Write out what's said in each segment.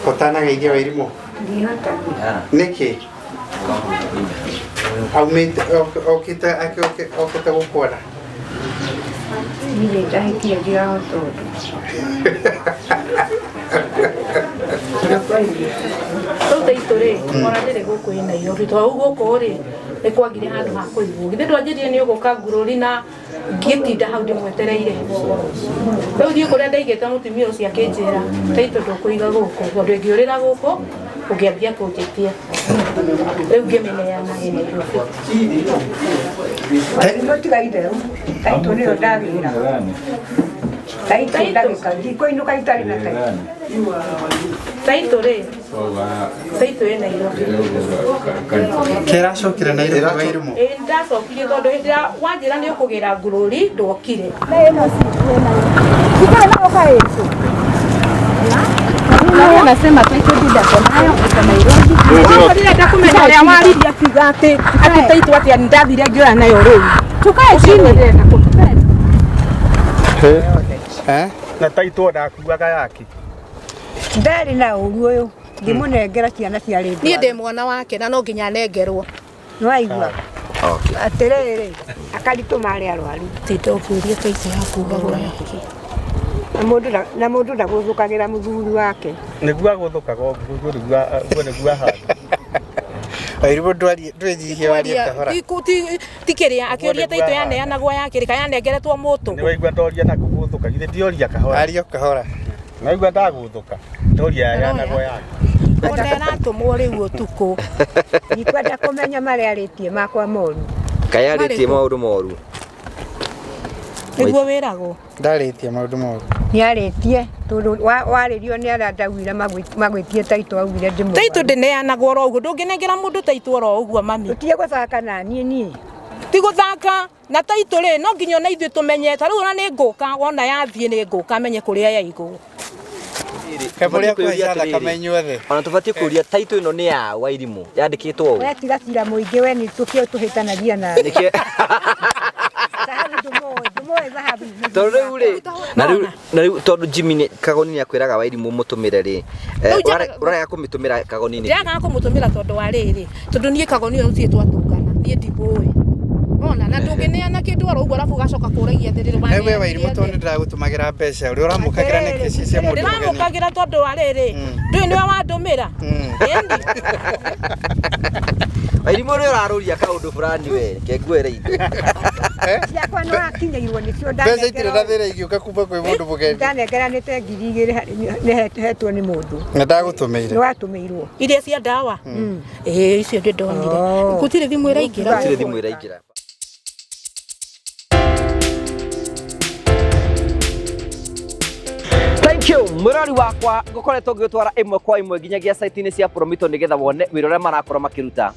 Ũtanageithia Wairimũ nĩkĩ aumĩte okĩte okĩte gũkuona? Niĩ ndahĩtia ndirahota ũndũ. Rĩu taitũ rĩ, ona ndĩrĩ gũkũ ĩ Nairobi tondũ rĩu gũkũ rĩ nĩ kwagire handũ ha kũigwo. Githĩ ndwanjĩrire nĩ ũgũka ngurũri na ngĩtinda hau ndĩmwetereire. Rĩu niĩ kũrĩa ndaigĩte mũtumia ũcio akĩnjĩra taitũ ndũkũiga gũkũ tondũ ĩngĩũrĩra gũkũ ũngĩambia kũnjĩtia. Rĩu ngĩmĩneana ĩ Nairobi. Tiga itherũ, taitũ nĩyo ndagĩra. Taitũ ndagĩka, ndikũinũka itarĩ na taitũ. Taitũ rĩ, taitũ ĩ Nairobi. Kĩracokire Nairobi Wairimũ? Ĩ ndacokirie tondũ hĩndĩ ĩrĩa wanjĩra nĩ ũkũgĩra ngurũri ndwokire. Anasema title deed ako nayo iko Nairobi. Kwanza ndĩrenda kũmenya ũrĩa waririe akiuga atĩ atĩ taitũ atĩa ndathire ngĩoya nayo rĩu. Tukae chini. Eh? Na taitũ ndakuaga yake. Ndarĩ na ũru ũyũ ngĩmũnengera ciana ciarĩ Niĩ ndĩ mwana wake na no nginya nengerwo. Nĩwaigua? Atĩrĩrĩ, akaritũ marĩ arwaru. Tinda ũkĩũria taitũ yakuagwo yakĩ. Na mũndũ na mũndũ ndagũthũkagĩra mũthuri wake. Nĩguo agũthũkaga ũguo nĩguo nĩguo ahana. Wairimũ ndwĩnyihie warie kahora. Ti kĩrĩa akĩũria taitũ yaneanagwo yakĩrĩ kana yanengeretwo mũtũ. Nĩ waigua ndoria na kũgũthũka githĩ ndioria kahora. Ario kahora. Naigua ndagũthũka ndoria yaheanagwo yake. Ona ĩratũmwo rĩu ũtukũ. Ndikwenda kũmenya marĩa arĩtie makwa moru. Kaĩ arĩtie maũndũ moru. Nĩguo wĩragwo. Ndarĩtie maũndũ moru. Nĩarĩtie tondũ warĩrio nĩ arĩa ndaugire magwĩtie taitũ augire ndĩmũrwaru. Taitũ ndĩneanagwo oro ũguo ndũngĩnengera mũndũ taitũ oro ũguo mami. Tũtige gũthaka na niĩ niĩ. Ti gũthaka na taitũ rĩ no nginya ona ithuĩ tũmenye ta rĩu ona nĩ ngũka wona yathiĩ nĩ ngũka menye kũrĩa yaigwo. Kebũrĩa kũhaica thakame inyuothe. Ona tũbatiĩ kũria taitũ ĩno nĩ ya Wairimũ yandĩkĩtwo ũũ. We tiga cira mũingĩ we nĩ tũkĩo tũhĩtanagia nawe. Nĩkĩo Thahabu ndũmũĩ, ndũmũĩ thahabu. tondũ rĩu rĩ na rĩu na rĩu tondũ Jimmy nĩ Kagoni nĩ akwĩraga Wairimũ mũtũmĩre rĩ Rĩu njagaga- ũrarega kũmĩtũmĩra Kagoni nĩkĩ? Ndĩragaga kũmũtũmĩra tondũ wa rĩrĩ tondũ niĩ Kagoni ũyũ tũtirĩ twatũngana niĩ ndimũĩ. Ona na ndũngĩneana kĩndũ oro ũguo arabu ũgacoka kũragia atĩrĩrĩ Na we Wairimũ tondũ nĩ ndĩragũtũmagĩra mbeca ũrĩa ũramũkagĩra nĩkĩ ci cia mũndũ mũgeni? Ndĩramũkagĩra tondũ wa rĩrĩ ndũĩ nĩwe wandũmĩra. Ĩni. Wairimũ ũrĩa ũrarũria kaũndũ fulani we ke nguere indo. Ciakwa nĩ wakinyĩirwo nĩcio Mbeca itirĩ na thĩna igĩũka kuma kwĩ mũndũ mũgeni. Ndanengeranĩte 2000 nĩ hetwo nĩ mũndũ. Na ndagũtũmĩire. Nĩ watũmĩirwo. Iria cia ndawa. Ĩĩ icio ndĩ ndonire. Gũtirĩ thimũ ĩraingĩra. Gũtirĩ thimũ ĩraingĩra. Thank you mwĩrori wakwa ngũkoretwo ngĩgũtwara ĩmwe kwa ĩmwe nginyagia site-inĩ cia Promito nĩgetha wone wĩra ũrĩa marakorwo makĩruta.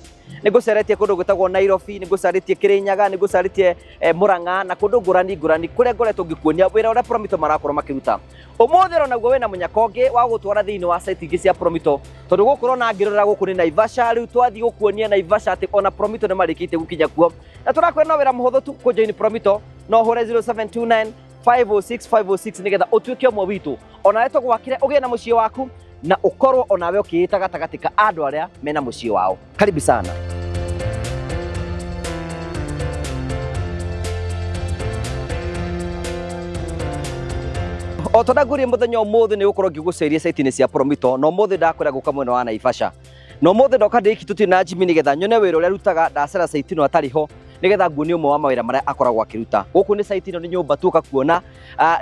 Nĩ ngũceretie kũndũ gwĩtagwo Nairobi, nĩ ngũcarĩtie Kĩrĩnyaga, nĩ ngũcarĩtie Mũrang'a na kũndũ ngũrani ngũrani kũrĩa ngoretwo ngĩkuonia wĩra ũrĩa Promito marakorwo makĩruta. Ũmũthĩ oro naguo wĩna mũnyaka ũngĩ wa gũtwara thĩinĩ wa site ingĩ cia Promito tondũ gũkũ ũrona ngĩrora gũkũ nĩ Naivasha, rĩu twathiĩ gũkuonia Naivasha atĩ ona Promito nĩ marĩkĩtie gũkinya kuo. Na tũrakwĩra no wĩra mũhũthũ tu kũ join Promito no ũhũre 0729 506 506 nĩgetha ũtuĩke ũmwe witũ onawe tũgwakĩre ũgĩe na mũciĩ waku na ũkorwo onawe ũkĩĩta gatagatĩ ka andũ arĩa mena mũciĩ wao. Karibu sana. O ta ũrĩa ngwĩrire mũthenya ũmũthĩ nĩ gũkorwo ngĩgũceria site-inĩ cia Promito na ũmũthĩ ndakwĩra gũka mwena wa Naivasha. Na ũmũthĩ ndoka ndĩ iki tũtirĩ na Jimmy nĩgetha nyone wĩra ũrĩa arutaga ndacera site ĩno atarĩ ho nĩgetha nguonie ũmwe wa mawĩra marĩa akoragwo akĩruta. Gũkũ nĩ site ĩno nĩ nyũmba tuoka kuona.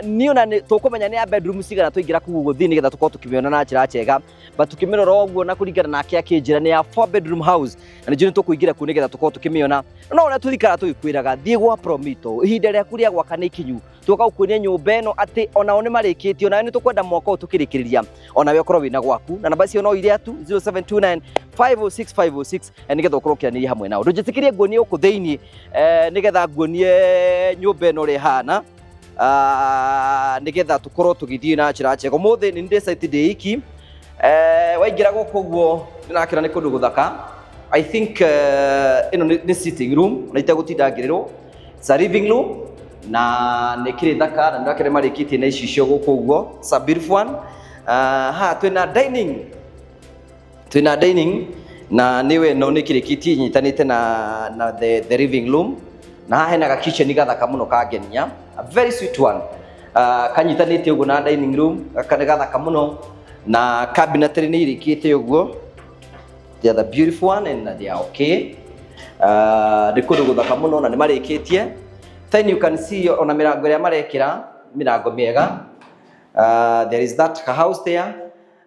Niĩ ona tũkũmenya nĩ ya bedroom cigana twaingĩra kũu ũguo thĩinĩ nĩgetha tũkorwo tũkĩmĩona na njĩra njega. But tũkĩmĩrora ũguo na kũringana nake akĩnjĩra nĩ ya 4 bedroom house na nĩ njũĩ nĩ tũkũingĩra kuo nĩgetha tũkorwo tũkĩmĩona. No ũrĩa tũikaraga tũgĩkwĩraga thiĩ gwa Promito ihinda rĩaku rĩa gwaka nĩ ikinyu. Tũgoka gũkuonia nyũmba ĩno atĩ onao nĩ marĩkĩtie onawe nĩ tũkwenda mwaka ũyũ tũkĩrĩkĩrĩria onawe ũkorwo wĩna gwaku na namba icio no iria tu 0729 506 506 nĩgetha ũkorwo ũkĩaranĩria hamwe nao. Ndũnjĩtĩkĩrie nguonie gũkũ thĩinĩ nĩgetha nguonie nyũmba ĩno ũrĩa ĩhana nĩgetha tũkorwo tũgĩthiĩ na njĩra njega. Ũmũthĩ nĩ ndĩ site ndĩ iki waingĩra gũkũ ũguo ndĩrakĩona nĩ kũndũ gũthaka. I think ĩno nĩ sitting room na itegũtinda ngĩrĩrwo. It's a living room na nä kä rä thaka na nä wakere marä kä tie na icicio gå kå guo. It's a beautiful one. Haha twĩna dining, twĩna dining na nĩwe ĩno nĩ kĩrĩkĩtie inyitanĩte na the living room, na haha hena ga kitchen gathaka mũno kangenia, a very sweet one, kanyitanĩte ũguo na dining room. Gaka nĩ gathaka mũno na cabinetry nĩ irĩkĩte ũguo. They are the beautiful one and they are okay. Nĩ kũndũ gũthaka mũno na nĩ marĩkĩtie. Then you can see ona mĩrango ĩrĩa marekĩra, mĩrango mĩega. There is that house there,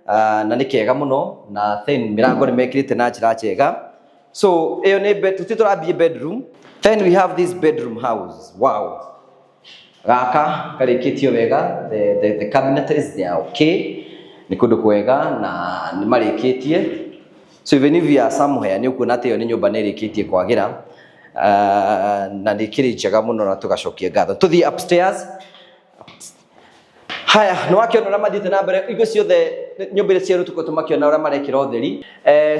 na nĩ kega mũno, na then mĩrango nĩ mekĩrĩte na njĩra njega. So ĩyo nĩ bed, tũtirĩ tũrathiĩ bedroom. Then we have this bedroom house. Wow, gaka karĩkĩtio wega. The cabinetries, they are okay. Nĩ kũndũ kwega na nĩ marĩkĩtie. So even if you are somewhere, nĩ ũkuona atĩ ĩyo nĩ nyũmba nĩ ĩrĩkĩtie kwagĩra, na nĩ ĩkĩrĩ njega mũno na tũgacokia ngatho. Tũthiĩ upstairs. Haya, nĩ wakĩona ũrĩa mathiĩte na mbere igo ciothe nyũmba iria cierũ tũkoretwo makĩona ũrĩa marekĩra ũtheri.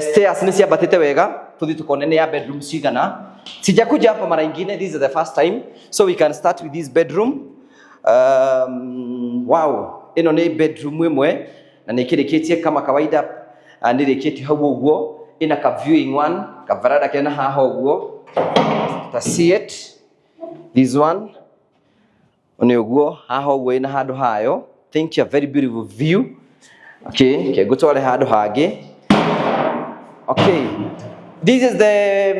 Stairs nĩ ciambatĩte wega. Tũthiĩ tukone nĩ ya bedroom cigana. Sijakuja hapa mara ingine, this is the first time, so we can start with this bedroom. Wow, ĩno nĩ bedroom ĩmwe na nĩ ĩkĩrĩkĩtie kama kawaida, nĩ ĩrĩkĩtie hau ũguo. Ĩna ka viewing one, ka veranda kena haha ũguo. Ta see it, this one nĩ ũguo haha ũguo ĩna handũ hayo. Think a very beautiful view. Okay, ke ngũtware handũ hangĩ. Okay, this is the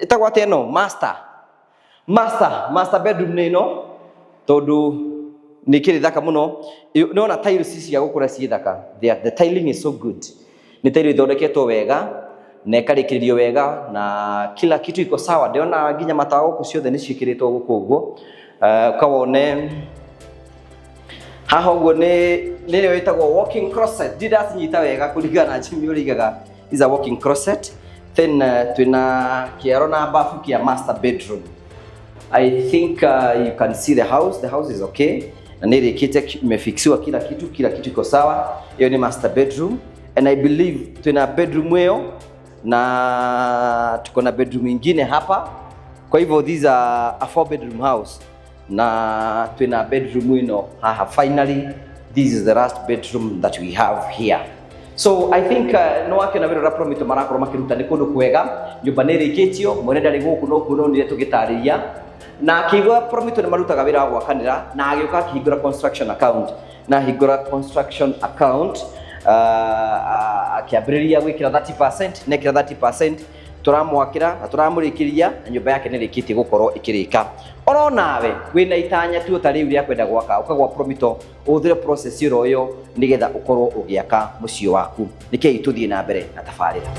ĩtagwo atĩa ĩno? Master bedroom nĩ ĩno, tondũ nĩ kĩrĩ thaka mũno. Nĩwona tiles cia gũkũra ciĩ thaka. The tiling is so good. Nĩ tile ithondeketwo wega na ĩkarĩkĩrĩrio wega na kila kitu iko sawa. Ndĩrona nginya matawa gũkũ ciothe nĩ ciĩkĩrĩtwo gũkũ ũguo. Ukawone haha ũguo nĩ nĩyo ĩtagwo walking closet. Ndiracinyita wega kũringana na Jimmy ũrĩa aigaga, is a walking closet. Then twĩna kĩaro na bafu kĩa master bedroom. I think you can see the house. The house is okay. Na nĩ ĩrĩkĩte, imefixiwa kila kitu, kila kitu iko sawa. Hiyo ni master bedroom and I believe tuna bedroom hiyo na tuko na bedroom ingine hapa. Kwa hivyo these are a four bedroom house na twina bedroom ino haha. Finally, this is the last bedroom that we have here. So I think no wake na wĩra ũrĩa Promito marakorwo makĩruta nĩ kũndũ kwega. Nyũmba nĩ ĩrĩkĩtio, mwene ndarĩ gũkũ no kuona onire tũgĩtarĩria na akĩigua Promito nĩ marutaga wĩra wa gwakanĩra, na agĩũka akĩhingũra construction account, na ahingũra construction account, akĩambĩrĩria gwĩkĩra 30%. Nekĩra 30%, tũramwakĩra na tũramũrĩkĩria na nyũmba yake nĩ ĩrĩkĩtie gũkorwo ĩkĩrĩka. Oro nawe wĩna itanya tu ta rĩu rĩa kwenda gwaka, ũkagwa Promito, ũhũthĩre process ĩro ĩyo nĩgetha ũkorwo ũgĩaka mũciĩ waku. Nĩkĩĩ tũthiĩ na mbere na tabarĩra.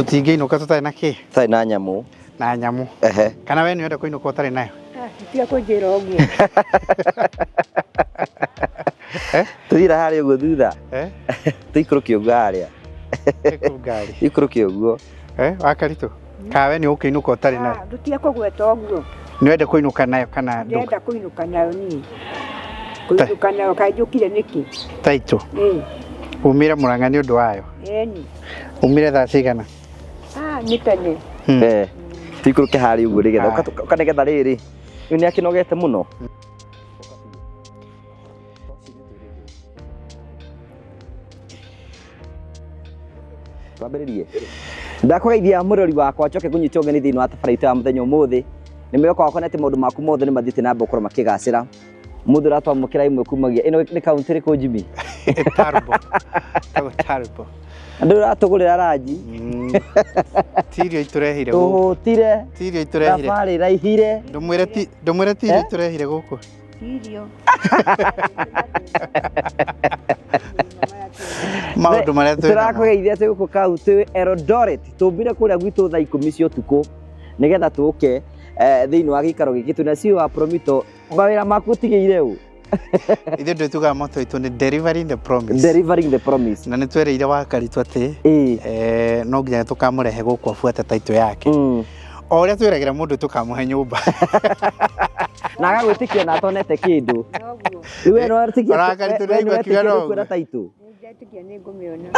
Tũtingĩinũka tũtarĩ na kĩ? Tũtarĩ na nyamũ. Na nyamũ. Ehe. Kana we nĩ ũrenda kũinũka ũtarĩ nayo? Tiga kũnjĩra ũguo. Tũthire harĩa ũguo thutha. Eh? Tũikũrũke ũguo harĩa. Ĩkũ ngari. Ikũrũke ũguo. Eh, Wakaritũ. Kana we nĩ ũkĩinũka ũtarĩ nayo? Ndũtige kũgweta ũguo. Nĩ wende kũinũka nayo kana ndũ? Ndĩrenda kũinũka nayo niĩ. Kũinũka nayo kaĩ njũkire nĩkĩ? Taitũ. Ĩĩ. Umire Murang'a nĩ ũndũ wayo. Ĩni. Umire thaa cigana? Ah, nĩ tene. Eh. Tũikũrũke harĩa ũguo nĩgetha Haya. ũka nĩgetha rĩrĩ. Rĩu nĩ akĩnogete mũno. Twambĩrĩrie. Ndakũgeithia mũrori wakwa njoke ngũnyite ũgeni thĩinĩ wa tabarĩra itũ ya mũthenya ũmũthĩ. Nĩ mwĩhoko wakwa nĩ atĩ maũndũ maku mothe nĩ mathiĩte na mbere gũkorwo makĩgacĩra. Mũthĩ ũratwamũkĩra ĩmwe kumagia ĩno nĩ kaũntĩ ĩrĩkũ Jimmy? Tarbo. Tagwo Tarbo. Andũ ũratũgũrĩra ranji. Ti irio itũrehire gũkũ. Tũhũtire. Ti irio itũrehire. Thabarĩ ĩraihire. Ndũmwĩre ti ndũmwĩre ti irio Eh? itũrehire gũkũ. Irio. Maũndũ marĩa twĩ namo. Tũrakũgeithia atĩ gũkũ kaũntĩ Eldoret tũmbire kũrĩa gwitũ thaa ikũmi cia ũtukũ nĩgetha tũke thĩinĩ wa gĩikaro gĩkĩ twĩna CEO wa Promito mawĩra maku ũtigĩire ũ? Ithuĩ ndũ tugaga motto itũ nĩ delivering the promise. Delivering the promise. Na nĩ twereire Wakaritũ atĩ Ĩĩ. no nginya tũkamũrehe gũkũ abuate taitũ yake. O ũrĩa twĩragĩra mũndũ tũkamũhe nyũmba. Na agagwĩtĩkia na atonete kĩndũ. Rĩu we no wetĩkia Ona Wakaritũ we no nĩaigua akiuga wetĩkia no nĩũkuona ũguo. taitũ. Ndetĩkia nĩ ngũmĩona.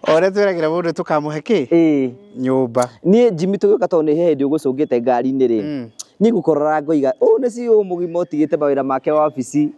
O ũrĩa twĩragĩra mũndũ tũkamũhe kĩ? Ĩĩ. Nyũmba. Niĩ Jimmy tũgĩũka tondũ nĩ he hĩndĩ ũgũcũngĩte ngari-inĩ rĩ. Niĩ ngũkorora ngoiga ũyũ nĩ CEO mũgima ũtigĩte mawĩra make wabici.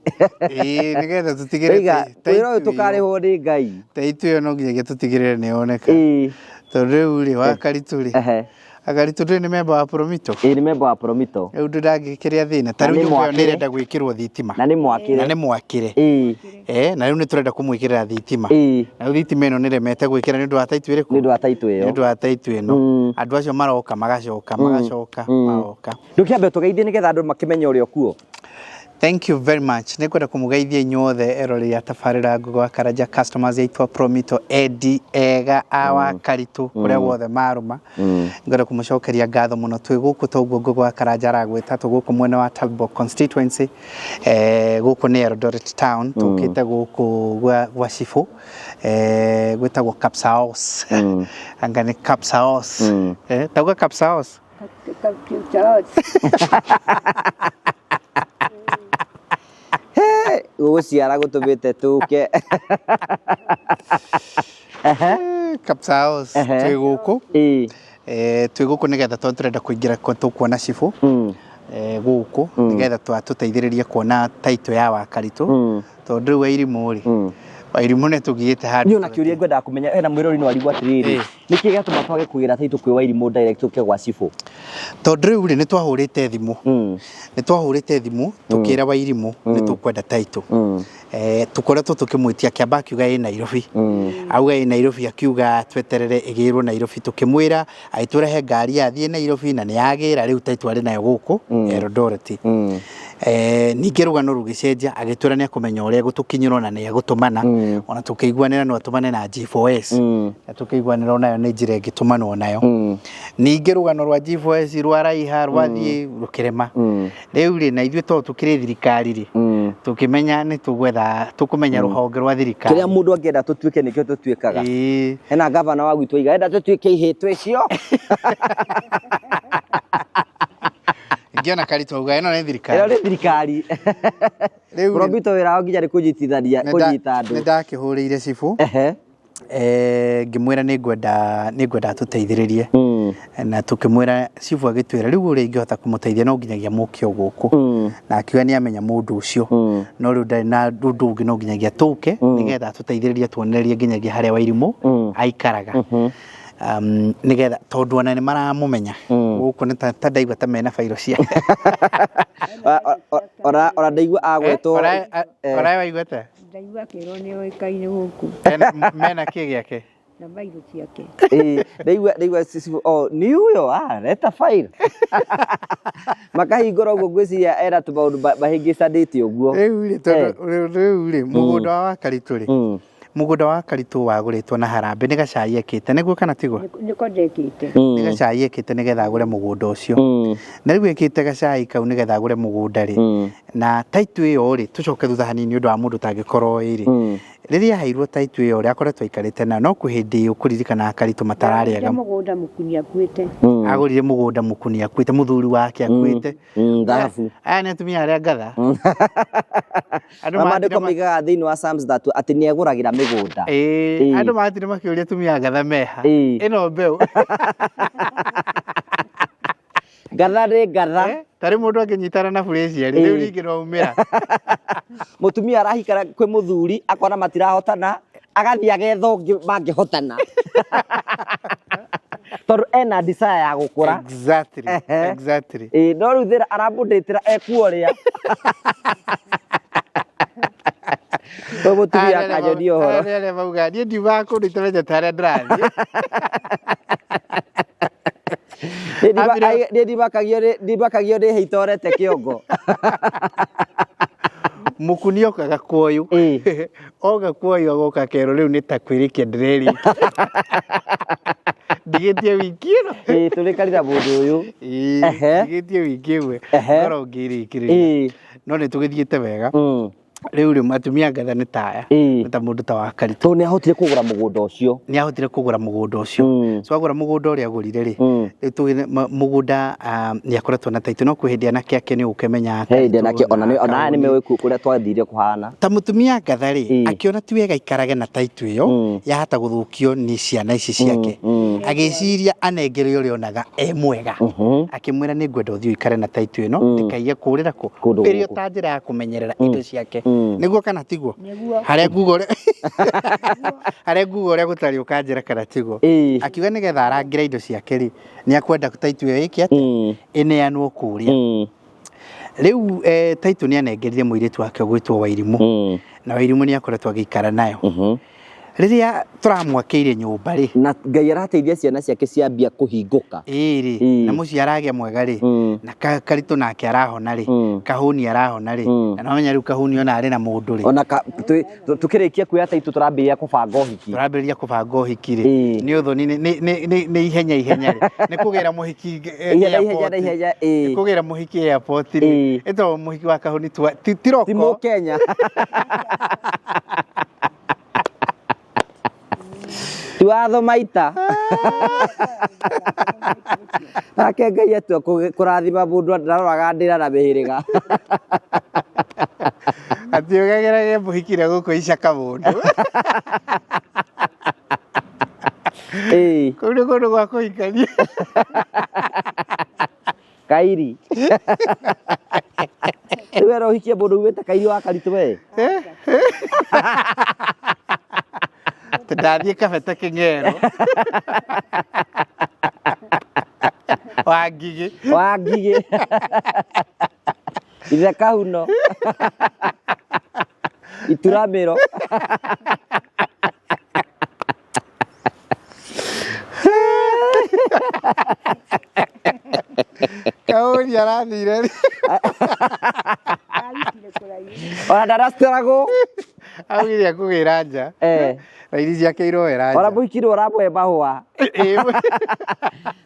Ĩĩ nĩgetha tũtigĩrĩre Ndoiga wĩra ũyũ tũkarĩhwo nĩ Ngai. Taitũ ĩyo no nginyagia tũtigĩrĩre nĩ yoneka. Ĩĩ. Tondũ rĩu rĩ Wakaritũ rĩ. Wakaritũ ndũĩ nĩ memba wa Promito. Ĩĩ nĩ memba wa Promito. Rĩu ndũ ndangĩkĩrĩa thĩna. Ta Na rĩu nĩ nyũmba ĩyo nĩ mwakĩre. ĩrenda gwĩkĩrwo thitima. Na nĩ mwakĩre. Na nĩ mwakĩre. Ĩĩ. Na rĩu nĩ tũrenda kũmwĩkĩrĩra thitima. Ĩĩ. Na rĩu thitima ĩno nĩ ĩremete gwĩkĩra nĩ ũndũ wa taitũ ĩrĩkũ? Nĩ ũndũ wa taitũ ĩyo. Nĩ ũndũ wa taitũ ĩno. Andũ acio maroka magacoka magacoka maroka. Ndũkĩambe tũgeithie nĩgetha andũ makĩmenye ũrĩa ũkuo. Thank you very much. Nĩ ngwenda kũmũgeithia inyuothe eroreri a tabarĩra Ngũgĩ wa Karanja customers aitũ a Promito endi ega a Wakaritũ kũrĩa guothe marũma. Ngwenda kũmũcokeria ngatho mũno twĩ gũkũ toguo Ngũgĩ wa Karanja aragwĩta twĩ gũkũ mwena wa Talbot constituency gũkũ nĩ Eldoret town tũkĩte gũkũ gwa cibũ gwĩtagwo Kapsaos. Anga nĩ Kapsaos. Tauga Kapsaos. Kapsaos. Gũgũciara gũtũmĩte tũke. Kapsaos twĩ gũkũ. Twĩ gũkũ nĩgetha tondũ tũrenda kũingĩra tũkuona cibũ gũkũ nĩgetha tũteithĩrĩrie kuona taitũ ya Wakaritũ tondũ rĩu Wairimũ rĩ Wairimũ nĩ tũgiĩte handũ. Niĩ ona kĩũria ngwendaga kũmenya hena mwĩrori no arigwo atĩrĩrĩ nĩkĩ gĩatũma twage kũgĩra taitũ kwĩ Wairimũ direct tũke gwa cibũ? Tondũ rĩu rĩ nĩ twahũrĩte thimũ nĩ twahũrĩte thimũ tũkĩra Wairimũ nĩ tũkwenda taitũ tũkoretwo tũkĩmwĩtia akĩamba akiuga ĩ Nairobi auga ĩ Nairobi akiuga tweterere ĩgĩrwo Nairobi tũkĩmwĩra agĩtwĩra he ngari yathiĩ Nairobi na nĩ yagĩra rĩu taitũ arĩ nayo gũkũ Eldoret. Ningĩ rũgano rũgĩcenjia agĩtwĩra nĩ ekũmenya ũrĩa egũtũkinyĩrwo na nĩ egũtũmana ona tũkĩiguanĩra no atũmane na G4S na tũkĩiguanĩra onayo nĩ njĩra ĩngĩtũmanwo nayo. Ningĩ rũgano rwa G4S rwaraiha rwathiĩ rũkĩrema. Rĩu rĩ na ithuĩ tondũ tũkĩrĩ thirikari rĩ tũkĩmenya nĩ tũgwetha tũkũmenya rũhonge rwa thirikari Kĩrĩa mũndũ angĩenda tũtuĩke nĩkĩo tũtuĩkaga. Hena gavana wa gwitũ aiga enda tũtuĩke ihĩtũ icio. Ingĩona Karitũ auga ĩno nĩ thirikari. Ĩno nĩ thirikari. Rĩu rĩ- Promito wĩra wao nginya nĩ kũnyitithania kũnyita andũ. Nĩ ndakĩhũrĩire cibũ ngĩmwĩra nĩ ngwenda atũteithĩrĩrie na tũkĩmwĩra cibũ agĩtwĩra rĩu ũrĩa ingĩhota kũmũteithia no nginyagia mũke o gũkũ na akiuga nĩ amenya mũndũ ũcio no rĩu ndarĩ na ũndũ ũngĩ no nginyagia tũke nĩgetha atũteithĩrĩrie tuonererie nginyagia harĩa Wairimũ aikaraga. Nĩgetha tondũ ona nĩ maramũmenya gũkũ nĩ ta ndaigua ta mena bairo cia Ona ndaigua agwetwo. Ora waigua atĩa? Ndaigua akĩrwo nĩ oĩkaine gũkũ. Mena kĩ gĩake? Na bairo ciake. Ndaigua cibũ oh ni huyo leta file. Makahingũra ũguo ngwĩciria ena tũmaũndũ mahĩngĩcanĩte ũguo. Rĩu rĩ tondũ rĩu rĩ mũgũnda wa Wakaritũ rĩ Mũgũnda wa Karitũ wagũrĩtwo na harambĩ nĩ gacai ekĩte, nĩguo kana tiguo? Nĩko ndekĩte. Nĩ gacai ekĩte nĩgetha agũre mũgũnda ũcio. Na rĩu ekĩte gacai kau nĩgetha agũre mũgũnda rĩ, na taitũ ĩyo rĩ, tũcoke thutha hanini nĩ ũndũ wa mũndũ ũtangĩkorwo ĩ rĩ, rĩrĩa aheirwo taitũ ĩyo rĩ, akoretwo aikarĩte nayo, no kwĩ hĩndĩ ũkũririkana Karitũ matararĩaga. Agũrire mũgũnda mũkuni akuĩte. Agũrire mũgũnda mũkuni akuĩte, mũthuri wake akuĩte. Thahabu. Aya nĩ atumia arĩa ngatha. Andũ Na matire maandĩko moigaga thĩinĩ wa Psalms that atĩ nĩ egũragĩra mĩgũnda. Ĩĩ, andũ matire makĩũria atumia ngatha meha. Ĩno mbeũ. Ngatha nĩ ngatha. Tarĩ mũndũ angĩnyitana na burĩcia rĩ, rĩu rĩngĩ no umĩra. Mũtumia arahikara kwĩ mũthuri akona matirahotana, agathiĩ agetha ũngĩ mangĩhotana. Tondũ ena desire ya gũkũra. Exactly. Exactly. Ĩĩ, no rĩu thĩna aramũndĩtĩra ekuo rĩa. Ũyũ mũtumia akanyonia ũhoro. Arĩa arĩa maugaga niĩ ndiumaga kũndũ itamenyete harĩa ndĩrathiĩ. Niĩ ndimakagio nĩ hĩ itorete kĩongo. Mũkuni okaga kuoyũ. Oka kuoyũ agoka akerwo rĩu nĩ ta kwĩrĩkia ndĩrerĩkia. Ndigĩtie wiki ĩno. Ĩĩ tũrĩkarĩra mũndũ ũyũ. Ĩĩ, ndigĩtie wiki ĩmwe. Ngorwo ngĩrĩkĩrĩria. No nĩ tũgĩthiĩte wega. Rĩu rĩ atumia ngatha nĩ taya. Nĩ ta mũndũ ta wa Karitũ. Tondũ nĩ ahotire kũgũra mũgũnda ũcio. Nĩ ahotire kũgũra mũgũnda ũcio. So agũra mũgũnda ũrĩa agũrire rĩ, rĩu tuge mũgũnda nĩ akoretwo na taitũ, no kwĩ hĩndĩ anake ake nĩ ũkĩmenya He hĩndĩ Karitũ anake ona na ona aya nĩ Kaũni. meũĩ kũrĩa twathire kũhana. Ta mũtumia ngatha rĩ, akĩona ti wega aikarage na taitũ ĩyo, yahota gũthũkio nĩ ciana ici ciake. Agĩciria anengere ũrĩa onaga e mwega. Akĩmwĩra nĩ ngwenda ũthiĩ ũikare na taitũ ĩno, ndĩkaige kũrĩra kũ. Kũndũ Ĩrĩ o gũkũ. ta njĩra ya kũmenyerera indo ciake. Nĩguo kana tiguo? Harĩa nguga ũrĩa harĩa nguga ũrĩa gũtarĩ ũkanjĩra kana tiguo. Akiuga nĩgetha arangĩre indo ciake rĩ, nĩ akwenda taitũ ĩyo ĩke atĩa? Ĩneanwo kũrĩa. Rĩu taitũ nĩ anengerire mũirĩtu wake ũgwĩtwo Wairimũ. Na Wairimũ nĩ akoretwo agĩikara nayo. Rĩrĩa tũramwakĩire nyũmba rĩ, Na Ngai arateithia ciana ciake ciambia kũhingũka. Ĩĩ rĩ, na mũciĩ aragĩa mwega rĩ, na Karitũ nake arahona rĩ, Kahũni arahona rĩ, na nomenya rĩu Kahũni ona arĩ na mũndũ rĩ. Ona tũkĩrĩkia kuoya taitũ tũrambĩrĩria kũbanga ũhiki. Tũrambĩrĩria kũbanga ũhiki rĩ, nĩ ũthoni nĩ ihenya ihenya rĩ, nĩ kũgĩra mũhiki Ihenya, ihenya, airport. ihenya, Nĩ kũgĩra mũhiki airport rĩ, ĩtagwo mũhiki wa Kahũni tiroko. Ti Mũkenya. Ti watho maita. Nake Ngai atua kũrathima mũndũ ndaroraga ndĩra na mĩhĩrĩga. Atĩ ũgegerage mũhiki na gũkũ icaka mũndũ. Kũu nĩ kũndũ gwa kũhikania. Kairi. Rĩu wera ũhikie mũndũ umĩte Kairi wa Karitũ we. Ndathiĩ kabete kĩng'ero. Wa ngigĩ. Wa ngigĩ. Ithe kahuno. Ituramĩro. Kaũri arathire. Ona ndaraciteragwo. Augire akũgĩra nja. Raini ciake iroera nja. Ona mũhiki nĩwe ũramũhe mahũa.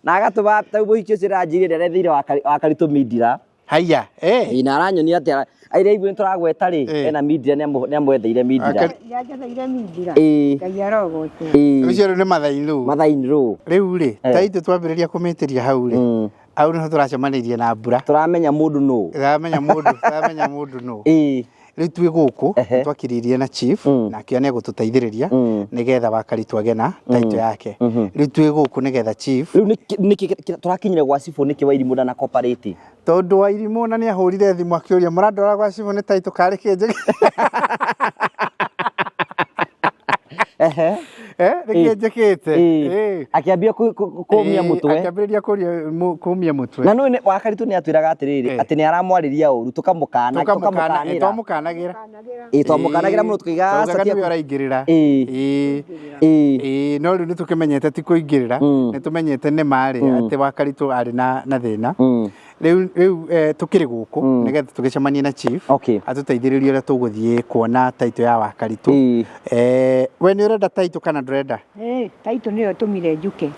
Na agatũma ta mũhiki ũcio ũranjĩrire nĩaretheire wa Karitũ mindira. Haiya, eh. Na aranyonia atĩ aira igu nĩtũragweta rĩ, ena mindira nĩamwetheire mindira. Nĩanjetheire mindira. Ĩĩ. Ngai arogocwo. Ĩĩ. Ũcio rĩu nĩ mother-in-law. Mother-in-law. Rĩu rĩ, taitũ twambĩrĩria kũmĩtĩria hau rĩ, hau nĩho tũracemanĩirie na mbura. Tũramenya mũndũ nũ. Tũramenya mũndũ, tũramenya mũndũ nũ. Rĩu twĩ gũkũ twakiririe na chief na akiuga nĩ egũtũteithĩrĩria nĩgetha wa Karitũ agĩe na taitũ yake. Rĩu twĩ gũkũ nĩgetha chief. Rĩu nĩkĩ tũrakinyire gwa cibũ nĩkĩ Wairimũ ndana cooperate? Tondũ Wairimũ na nĩ ahũrire thimũ akĩũria mũrandwara gwa cibũ nĩ taitũ karĩ kĩ njĩke. Nĩkĩ njĩkĩte? Akĩambia kũmia mũtwe. Akĩambĩrĩria kũmia mũtwe. Na nĩ Wakaritũ nĩ atwĩraga atĩrĩrĩ, atĩ nĩ aramwarĩria ũru, tũkamũkana, tũkamũkanĩra. Twamũkanagĩra. Ĩĩ, twamũkanagĩra mũno tũkiuga aca, aca, nĩwe ũraingĩrĩra. Ĩĩ, no rĩu nĩ tũkĩmenyete ti kũingĩrĩra, nĩ tũmenyete nĩ marĩ atĩ Wakaritũ arĩ na thĩna. Rĩu tũkĩrĩ gũkũ nĩgetha tũgĩcemanie na chief atũteithĩrĩrie ũrĩa tũgũthiĩ kuona taitũ ya Wakaritũ. We nĩ ũrenda taitũ kana ndũrenda? Taitũ nĩyo ĩtũmire njuke.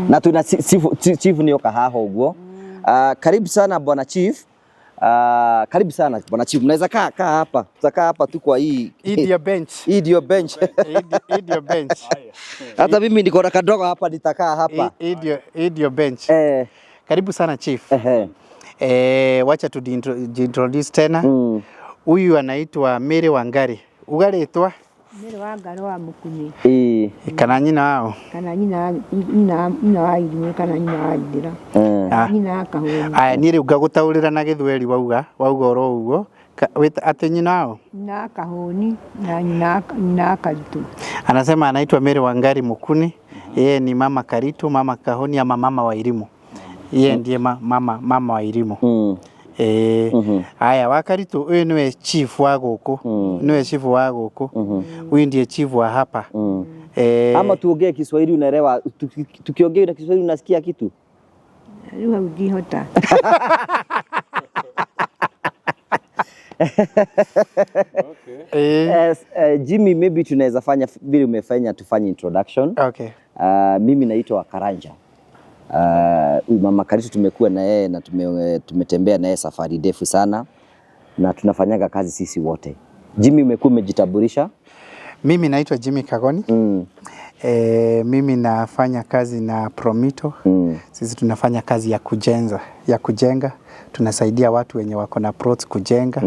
Na twĩna chief nĩ oka haha ũguo. Karibu sana bwana chief. Karibu sana bwana chief. Mnaweza kaa hapa. Tutakaa hapa tu kwa hii. Hii ndio bench. Hii ndio bench. Hii ndio bench. Hata mimi niko na kadogo hapa, nitakaa hapa. Hii ndio bench. Karibu sana chief. Wacha tujiintroduce tena. Huyu anaitwa Mary Wangari. Ugaritwa? Mary Wangari wa Mukunyi. Kana nyina wao? Kana nyina wa Irimũ, kana nyina wa Ithira. Nyina wa Kahũni. Aya, niĩ rĩu ngagũtaũrĩra na Gĩthweri wauga oro ũguo. Atĩ nyina wao? Nyina wa Kahũni na nyina wa Karitũ. Anasema anaitwa Mary Wangari Mukuni. Yeye ni mama Karitu, mama Kahoni ama mama wa Irimu. Yeye ndiye mama wa Irimu. Haya, Wakaritũ huyu niwe chief wa gũkũ. Niwe chief wa gũkũ. Huyu ndiye chief wa hapa. Ama tuongee Kiswahili unaelewa? Tukiongea na Kiswahili unasikia kitu? Rĩu hau ndihota. Jimmy, maybe tunaweza fanya vile umefanya, tufanye introduction. Mimi naitwa Karanja. Mama Karitu tumekuwa na yeye na tumetembea na yeye safari ndefu sana na tunafanyaga kazi sisi wote. Jimmy, umekuwa umejitambulisha? Mimi naitwa Jimmy Kagoni. Mimi nafanya kazi na Promito. Sisi tunafanya kazi ya kujenga. Tunasaidia watu wenye wako na plots kujenga.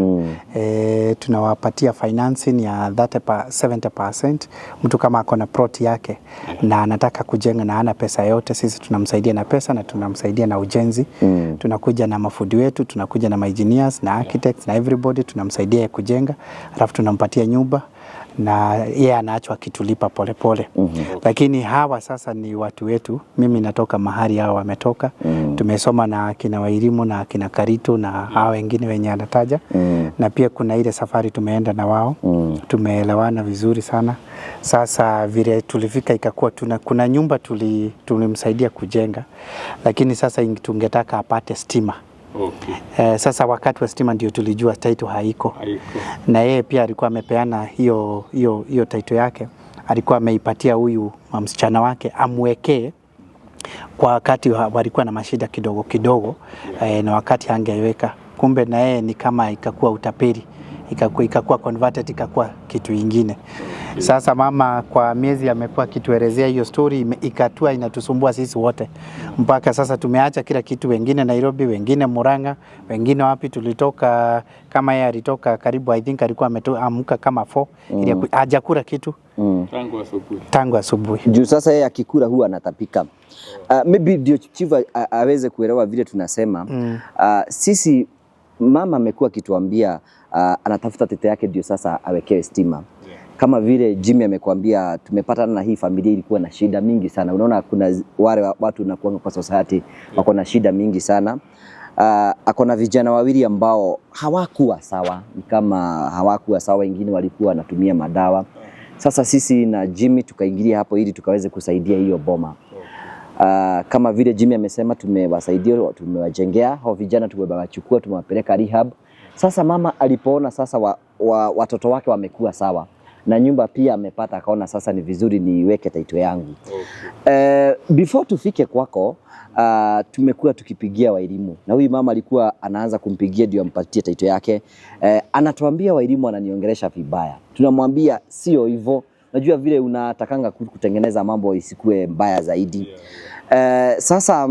Tunawapatia financing ya 70%. Mtu kama ako na plot yake na anataka kujenga na hana pesa yote, sisi tunamsaidia na pesa na tunamsaidia na ujenzi. Tunakuja na mafundi wetu, tunakuja na engineers na architects na everybody, tunamsaidia kujenga, alafu tunampatia nyumba na yeye anaachwa akitulipa polepole. Lakini hawa sasa ni watu wetu. Mimi natoka mahali hawa wametoka. Tumesoma na akina Wairimu na akina Karitu na hawa wengine wenye anataja. Na pia kuna ile safari tumeenda na wao. Tumeelewana vizuri sana. Sasa vile tulifika ikakuwa kuna nyumba tulimsaidia kujenga, lakini sasa tungetaka apate stima. Sasa wakati wa stima ndio tulijua title haiko. Na yeye pia alikuwa amepeana hiyo title yake, alikuwa ameipatia huyu msichana wake amwekee kwa wakati walikuwa na mashida kidogo kidogo. Na wakati angeweka, kumbe na yeye ni kama ikakuwa utapeli, ikakuwa converted, ikakuwa kitu ingine. Sasa mama kwa miezi amekuwa akituelezea hiyo story, ikatua inatusumbua sisi wote. Mpaka sasa tumeacha kila kitu, wengine Nairobi, wengine Murang'a, wengine wapi tulitoka. Kama yeye alitoka karibu, I think alikuwa ameamka kama 4, ili hajakula kitu tangu asubuhi. Juu sasa yeye akikula huwa anatapika. Maybe ndio chief aweze kuelewa vile tunasema. Sisi mama amekuwa akituambia anatafuta tete yake ndio sasa awekewe stima. Kama vile Jimmy amekuambia, tumepatana na hii familia ilikuwa na shida mingi sana. Unaona kuna wale watu wanakuwa kwa society wako na shida mingi sana. Ako na vijana wawili ambao hawakuwa sawa, ni kama hawakuwa sawa, wengine walikuwa wanatumia madawa. Sasa sisi na Jimmy tukaingilia hapo ili tukaweze kusaidia hiyo boma. Kama vile Jimmy amesema, tumewasaidia, tumewajengea hao vijana, tumewachukua, tumewapeleka rehab. Sasa mama alipoona sasa watoto wake wamekuwa sawa na nyumba pia amepata, akaona sasa ni vizuri niweke title yangu. Before tufike kwako, tumekuwa tukipigia Wairimu na huyu mama alikuwa anaanza kumpigia ndio ampatie title yake. Anatuambia Wairimu ananiongelesha vibaya. Tunamwambia sio hivyo. Najua vile unatakanga kutengeneza mambo isikue mbaya zaidi. Sasa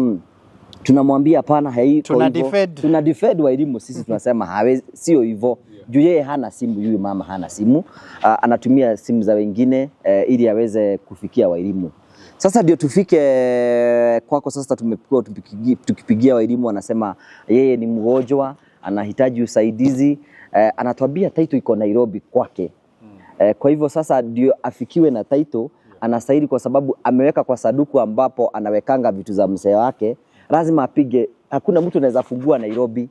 tunamwambia hapana, haiko hivyo. Tuna defend Wairimu sisi, tunasema hawezi, sio hivyo. Juu yeye hana simu, huyu mama hana simu. Anatumia simu za wengine ili aweze kufikia Wairimu. Sasa ndio tufike kwako. Sasa tumekuwa tukipigia Wairimu, anasema yeye ni mgonjwa, anahitaji usaidizi. Anatuambia title iko Nairobi kwake. Kwa hivyo sasa ndio afikiwe na title, Anastahili kwa sababu ameweka kwa saduku ambapo anawekanga vitu za mzee wake, lazima apige. Hakuna mtu anaweza fungua Nairobi.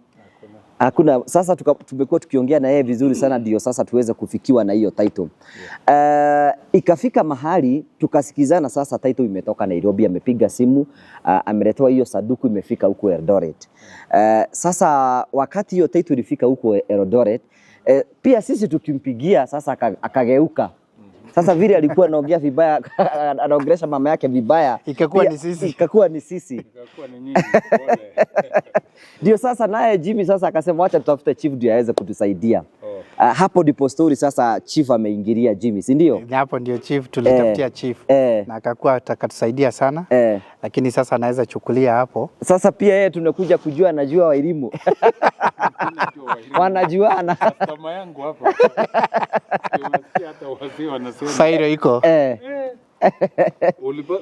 Hakuna. Sasa tumekuwa tukiongea na yeye vizuri sana, ndio sasa tuweze kufikiwa na hiyo title. Ikafika mahali tukasikizana, sasa title imetoka Nairobi, amepiga simu, ameletewa hiyo saduku, imefika huku Eldoret. Sasa wakati hiyo title ilifika huku Eldoret, pia sisi tukimpigia sasa akageuka. Sasa vile alikuwa anaongea vibaya, anaongelesha mama yake vibaya, Ikakuwa pia ni sisi. Ikakuwa ni sisi. Ikakuwa ni nyinyi, pole. Ndio sasa naye Jimmy sasa akasema wacha tutafute chief ndio aweze kutusaidia. Oh. Hapo ndipo story sasa chief ameingilia Jimmy, si ndio? Na hapo ndio chief tulitafutia chief na akakuwa atakatusaidia sana lakini sasa anaweza chukulia hapo. Sasa pia yeye tunakuja kujua anajua Wairimu. Wanajuana. Customer yangu hapa. Ndio unasikia hata wazee wanasema. Failo iko.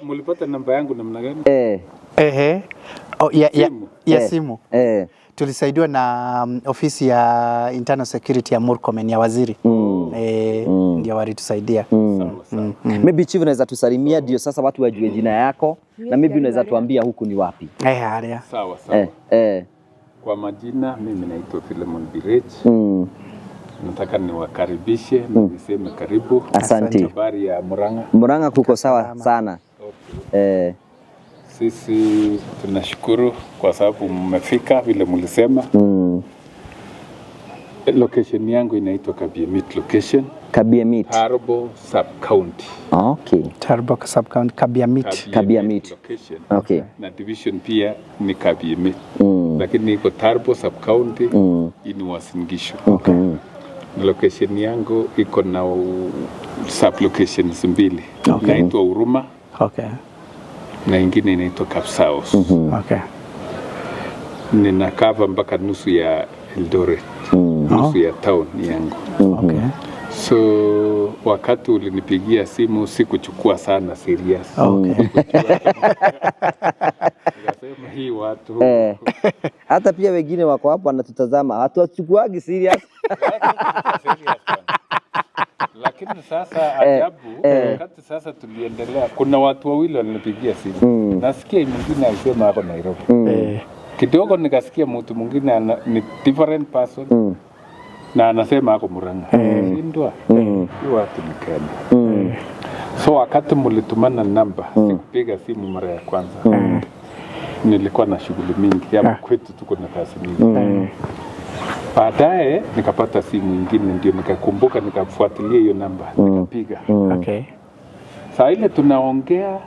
Mulipata namba yangu namna gani? Ehe. Oh, Simu. ya simu. Tulisaidiwa na ofisi ya Internal Security ya Murkomen ya waziri. Ndio walitusaidia. Sawa sawa. Maybe chief unaweza tusalimia ndio sasa watu wajue jina yako na maybe unaweza tuambia huku ni wapi. Haria. Sawa sawa. Kwa majina mimi naitwa Philemon Birech. Nataka niwakaribishe na niseme karibu. Asante. Habari ya Murang'a. Murang'a kuko sawa sana. Okay. Sisi tunashukuru kwa sababu mmefika vile mlisema. Location yangu inaitwa Kabiemit location, Kabiemit. Tarbo sub county. Okay. Tarbo sub county Kabiamit. Kabiemit. Location. Okay. Na division pia ni Kabiemit. Lakini iko Tarbo sub county in Uasin Gishu. Okay. Location yangu iko na sub locations mbili. Inaitwa Huruma na ingine inaitwa Kapsaos. Okay. Nina cover mpaka nusu ya Eldoret, nusu ya town yangu. Okay. So wakati ulinipigia simu sikuchukua sana serious. Okay. Nikasema hii watu Hata pia wengine wako hapo wanatutazama, hatuwachukuagi serious. Serious sana. Lakini sasa ajabu, wakati sasa tuliendelea, kuna watu wawili walinipigia simu. Nasikia mwingine alisema ako Nairobi. Kidogo nikasikia mtu mwingine ni different person na anasema ako Murang'a. Shindwa. Hii watu ni gani? So wakati mlitumana namba, sikupiga simu mara ya kwanza. Nilikuwa na shughuli mingi hapa kwetu, tuko na kazi mingi. Baadaye nikapata simu ingine, ndio nikakumbuka, nikafuatilia hiyo namba, nikapiga. Okay. Saa ile tunaongea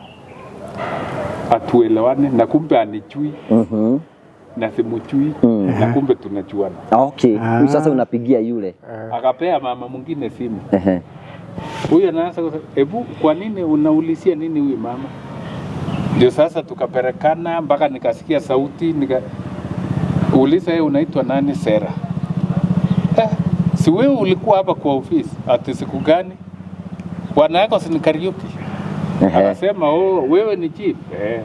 atuelewane, na kumbe anijui na simujui na kumbe tunajuana. Okay. Sasa unapigia yule. Akapea mama mwingine simu, Ehe. huyu anaanza kusema, hebu kwa nini unaulizia nini huyu mama? Ndio sasa tukaperekana mpaka nikasikia sauti, nika uliza yeye unaitwa nani? Sera. Si wewe ulikuwa hapa kwa ofisi ati siku gani? Bwana yako si ni Kariuki? Akasema oh, wewe ni chief.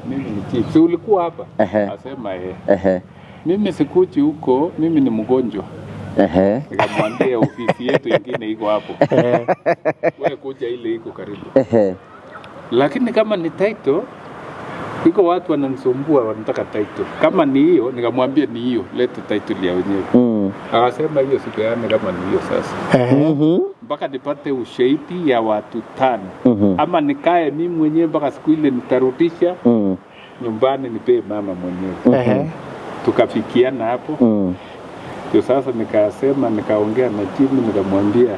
Mimi ni chief. Si ulikuwa hapa? Akasema eh. Mimi sikuji huko, mimi ni mgonjwa. Nikamwambia ofisi yetu ingine iko hapo. Wewe kuja ile iko karibu. Lakini kama ni title, iko watu wananisumbua wanataka title. Kama ni hiyo, nikamwambia ni hiyo, lete title ya wenyewe. Akasema hiyo sipeane kama ni hiyo sasa. Mpaka nipate ushahidi ya watu 5. Ama nikae mimi mwenyewe mpaka siku ile nitarudisha nyumbani nipee mama mwenyewe. Tukafikiana hapo. Ndio sasa nikasema, nikaongea na Jimmy nikamwambia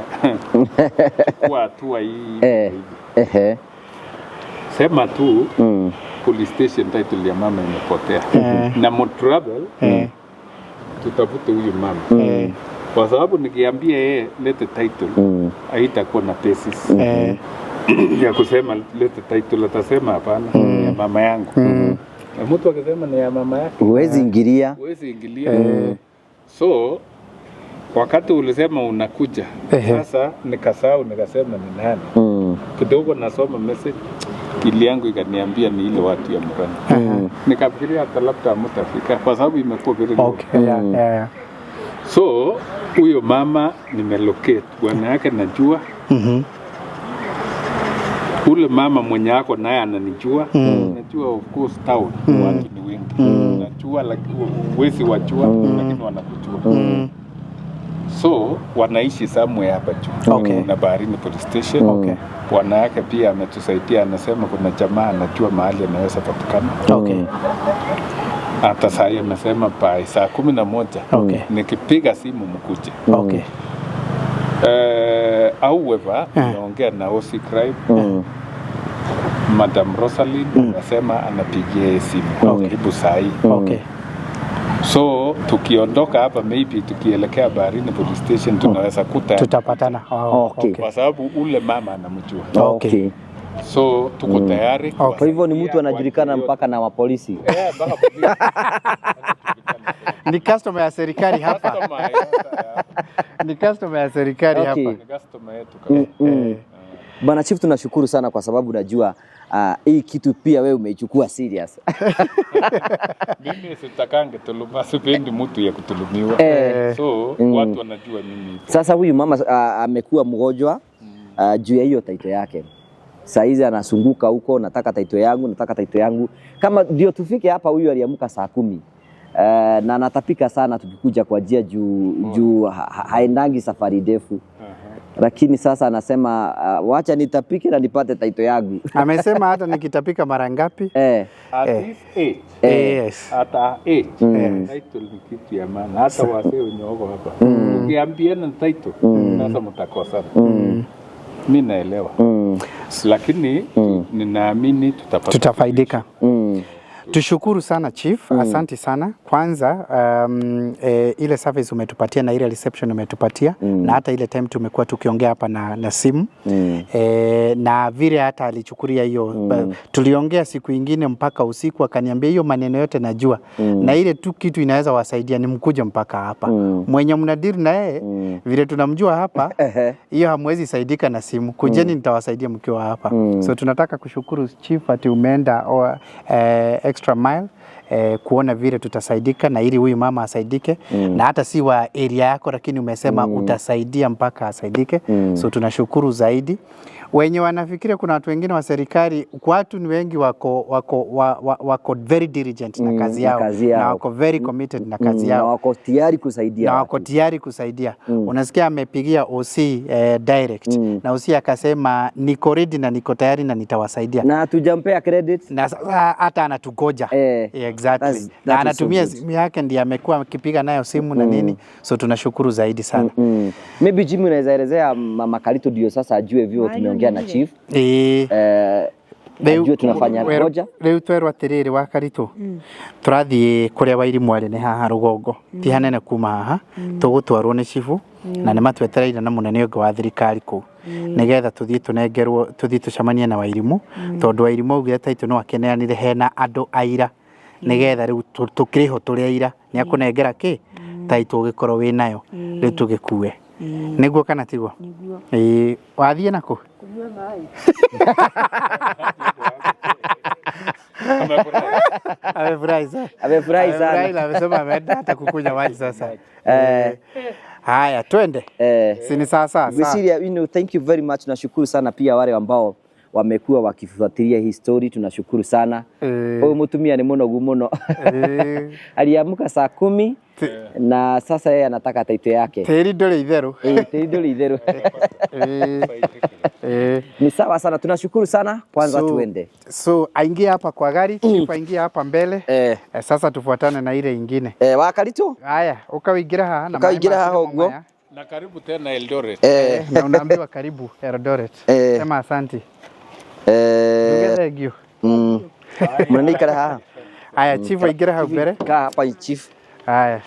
chukua hatua hii. Sema tu police station title ya mama imepotea. Na mo travel tutafute huyu mama. Kwa sababu nikiambia yeye lete title haitakuwa na basis ya kusema lete title, atasema hapana, ni ya mama yangu. Na mtu akisema ni ya mama yake Huwezi ingilia. huwezi ingilia. So wakati ulisema unakuja sasa nikasahau, nikasema ni nani. Kidogo nasoma message ili yangu ikaniambia ni ile watu ya Murang'a. Nikafikiria hata labda hamtafika kwa sababu imekuwa very long. Okay. Yeah. So huyo mama nimelocate, bwana yake najua. Ule mama mwenye ako naye ananijua. Najua of course town watu ni wengi. Najua wezi wajua, lakini wanakujua. So wanaishi somewhere hapa juu. Okay. Na Baharini Police Station. Okay. Bwana yake pia ametusaidia, anasema kuna jamaa anajua mahali anaweza patikana. Okay. Hata saa hii amesema by saa 11 Okay. nikipiga simu mkuje. Okay. However, naongea na OC Crime Madam Rosalind anasema anapigia yeye simu karibu saa hii. Okay. So tukiondoka hapa maybe tukielekea Baharini Police Station tunaweza kuta Tutapatana. Oh, Okay. kwa sababu ule mama anamjua. Okay. Okay. So tuko tayari. Okay. Kwa hivyo ni mtu anajulikana mpaka na mapolisi. Eh, mpaka polisi. Ni customer ya serikali hapa. Customer yetu. Ni customer ya serikali Okay. hapa. Ni customer yetu kabisa. Bwana Chief, tunashukuru sana kwa sababu najua hii kitu pia wewe umeichukua serious. Mimi sitakange tuluma, sipendi mtu ya kutulumiwa. So watu wanajua mimi. Sasa huyu mama amekuwa mgonjwa juu ya hiyo title yake. Saa hizi anasunguka huko, nataka title yangu, nataka title yangu. Kama ndio tufike hapa, huyu aliamka saa 10 na anatapika sana tukikuja kwa njia juu haendangi safari ndefu. Lakini sasa anasema wacha nitapike na nipate title yangu. Amesema hata nikitapika mara ngapi? At this age, Yes. at our age, title ni kitu ya maana. Hata wazee wenye wako hapa ukiambiana title sasa mtakosana. Mi naelewa, lakini ninaamini tutapata Tutafaidika. Tushukuru sana Chief, asante sana. Kwanza ile service umetupatia na ile reception umetupatia na hata ile time tumekuwa tukiongea hapa na simu na vile hata alichukulia hiyo tuliongea siku ingine mpaka usiku, akaniambia hiyo maneno yote najua na ile tu kitu inaweza wasaidia ni mkuje mpaka hapa mwenye mnadiri na yeye vile tunamjua hapa hiyo hamwezi saidika na simu, kujeni nitawasaidia mkiwa hapa. So tunataka kushukuru Chief ati umeenda extra mile kuona vile tutasaidika na ili huyu mama asaidike na hata si wa area yako, lakini umesema utasaidia mpaka asaidike. So tunashukuru zaidi. Wenye wanafikiria kuna watu wengine wa serikali, watu ni wengi wako very diligent na kazi na yao, kazi yao. na wako very committed na kazi Na yao wako tayari kusaidia na wako watu. tayari kusaidia. Unasikia amepigia OC direct na OC akasema niko ready na niko tayari na nitawasaidia Na hatujampea credit. na sasa hata anatugoja exactly. Na That is so anatumia good. simu yake ndiye amekuwa akipiga nayo simu na nini, so tunashukuru zaidi sana. Maybe Jimmy unaweza elezea mama Karito ndio sasa ajue vile tumeongea na chief. Ajue tunafanya ngoja. Rĩu twerwo atĩrĩrĩ wa Karitũ tũrathiĩ kũrĩa Wairimu arĩ nĩ haha rũgongo ti hanene kuma haha tũgũtwarwo nĩ cibu na nĩ matwetereire na mũnene ũngĩ wa thirikari kũu nĩgetha tũthiĩ tũnengerwo tũthiĩ tũcemanie na Wairimu tondũ Wairimu augire taitũ no akĩneanire hena andũ aira nĩgetha rĩu tũkĩrĩ ho tũrĩ aira nĩ akũnengera kĩ taitũ ũgĩkorwo wĩ nayo rĩu tũgĩkue nĩguo kana tiguo? Ĩĩ wathiĩ nakũ? Kunywa maĩ. Amefurahi sana. Amefurahi sana. Amefurahi na amesema ameenda hata kukunywa maji sasa. Haya, twende. Si ni sawa sawa. Sawa. Gwiciria, thank you very much. Nashukuru sana pia wale ambao wamekuwa wakifuatilia hii story, tunashukuru sana. Huyu mutumia ni munogu muno. Aliamka saa 10 na sasa yeye anataka title yake. Tĩri ndũrĩ itherũ. Tĩri ndũrĩ itherũ. Ni sawa sana, tunashukuru sana. Kwanza tuende. So aingie hapa kwa gari, chief aingie hapa mbele. Sasa tufuatane na ile ingine. Wakaritu? Haya, ukaingira haha na Ukaingira maĩ haha macio ũguo. maya. Na karibu tena Eldoret. Na unaambiwa karibu Eldoret. Sema asanti. Nduge thank you. Mnene ikara haha. Haya, chief aingira hau mbere. Kaa hapa chief. Haya.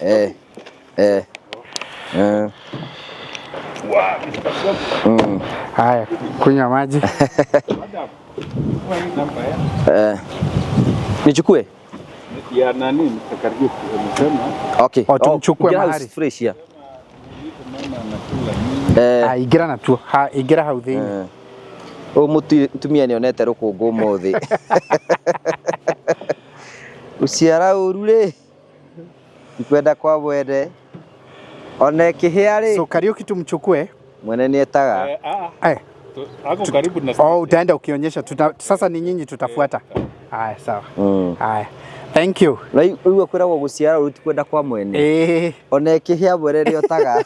Haya, kunywa maji. Nichukue? Ya nani Mr. Kariuki amesema. Okay. O, tumchukue ingira mahali. house fresh ya. Ah, ingira na tuo. Ha, ingira hau thĩinĩ. Ũyũ mũtumia nĩonete rũkũngũ ũmũthĩ. Gũciara ũru rĩ, ti kwenda kwa mwene. Ona ĩkĩhĩa rĩ, So Kariuki tumchukue. mwene nĩetaga. Ako karibu na Oh, utaenda ukionyesha sasa ni nyinyi tutafuata. Haya, sawa. Haya. Thank you. Rĩu kwĩragwo gũciara ũru ti kwenda kwa mwene. Eh, Ona ĩkĩhĩa mwene nĩotaga.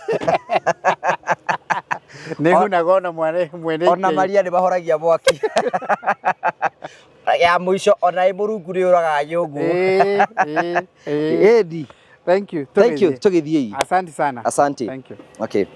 nĩ hunaga ona mwene mwene. Ona maria nĩ mahoragia mwaki. Ya mũico ona ĩ mũrungu nĩ ũragaga nyũngũ. Eh, eh, eh. Ĩndi. Thank you. Thank you. Tũgĩthiĩ. Tũgĩthiĩ. Asante sana. Asante. Thank you. Okay.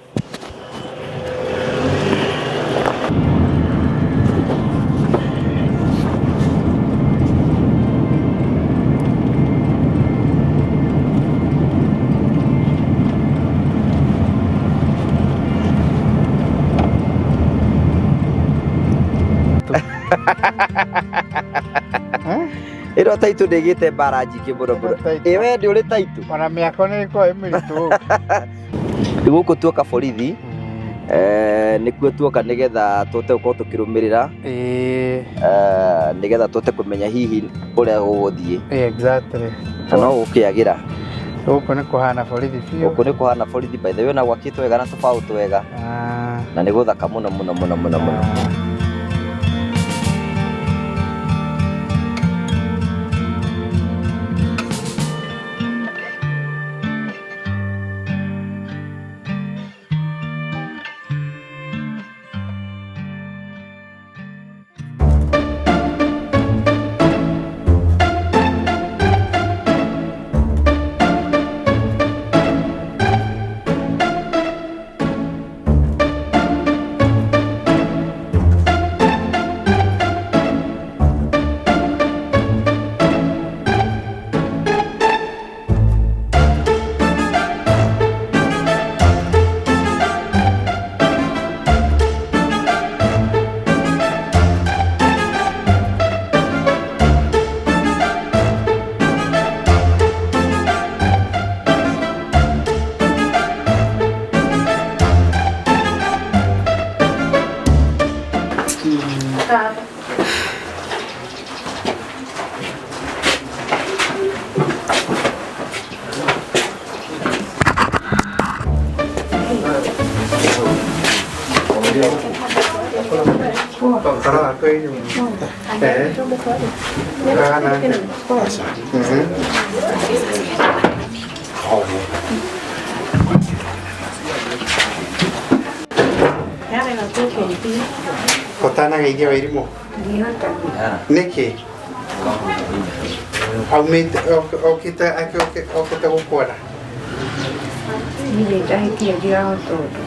Ĩno taitũ ndĩgĩte mbara nyingĩ mũno mũno. Ĩno taitũ. Ĩ we ndĩ ũrĩ taitũ. Ona mĩako nĩ ĩkoragwo ĩ mĩritũ. Rĩu gũkũ tuoka borithi nĩkuo tuoka nĩgetha tũhote gũkorwo tũkĩrũmĩrĩra Eh, nĩgetha tũhote kũmenya hihi ũrĩa gũgũthiĩ exactly. na no gũkĩagĩra. Gũkũ nĩ kũhana borithi biũ. Gũkũ nĩ kũhana borithi by the way na gwakĩtwo wega na tũbaũ twega Ah, na nĩ gũthaka mũno mũno mũno mũno mũno. ah. Ũtanageithia Wairimũ nĩkĩ aumĩte okĩte okĩte gũkuona Niĩ ndahĩtia ndirahota ũndũ.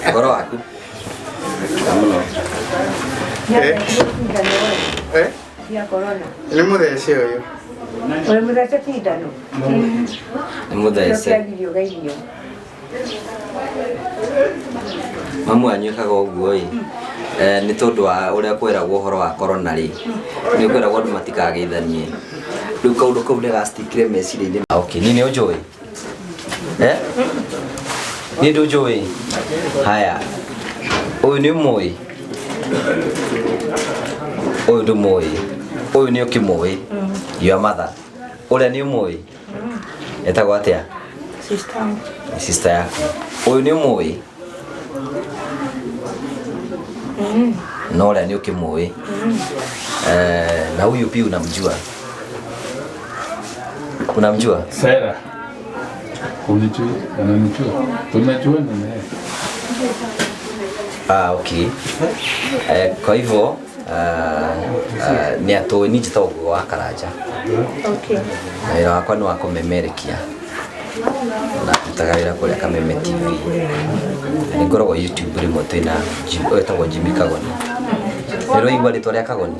Ũhoro waku? Mũno. Eh? Cia corona. Nĩ mũthece ũyũ. Ũrĩ mũthece cindano? Nĩ mũthece. Kĩagirio geithio. Mamu wanyu ekaga ũguo ĩ nĩ tondũ wa ũrĩa kwĩragwo ũhoro wa corona rĩ nĩ kwĩragwo andũ matikageithanie rĩu kaũndũ kau nĩ gacikire meciria-inĩ. Okay, niĩ nĩ ũnjũĩ? Eh? Niĩ ndũnjũĩ? Haya, ũyũ nĩ ũmũĩ? Ũyũ ndũmũĩ? Ũyũ nĩ ũkĩmũĩ? Your mother. Ũrĩa nĩ ũmũĩ? Etagwo atĩa? Sister. Nĩ sister yaku. Ũyũ nĩ ũmũĩ? No ũrĩa nĩ ũkĩmũĩ? Na huyu pia unamjua? Unamjua? Sera. Unijui? Ananijua. Tunajuana na yeye. Ah, okay. Kwa hivyo nĩ atũĩ niĩ njĩtagwo Ngugi wa Karanja. Okay. Na wĩra wakwa nĩ wa kũmemerekia na ndutaga wĩra kũrĩa Kameme TV. Na nĩ ngoragwo YouTube rĩmwe twĩna Jim- wĩtagwo Jimmy Kagoni. Nĩ ũraigua rĩtwa rĩa Kagoni?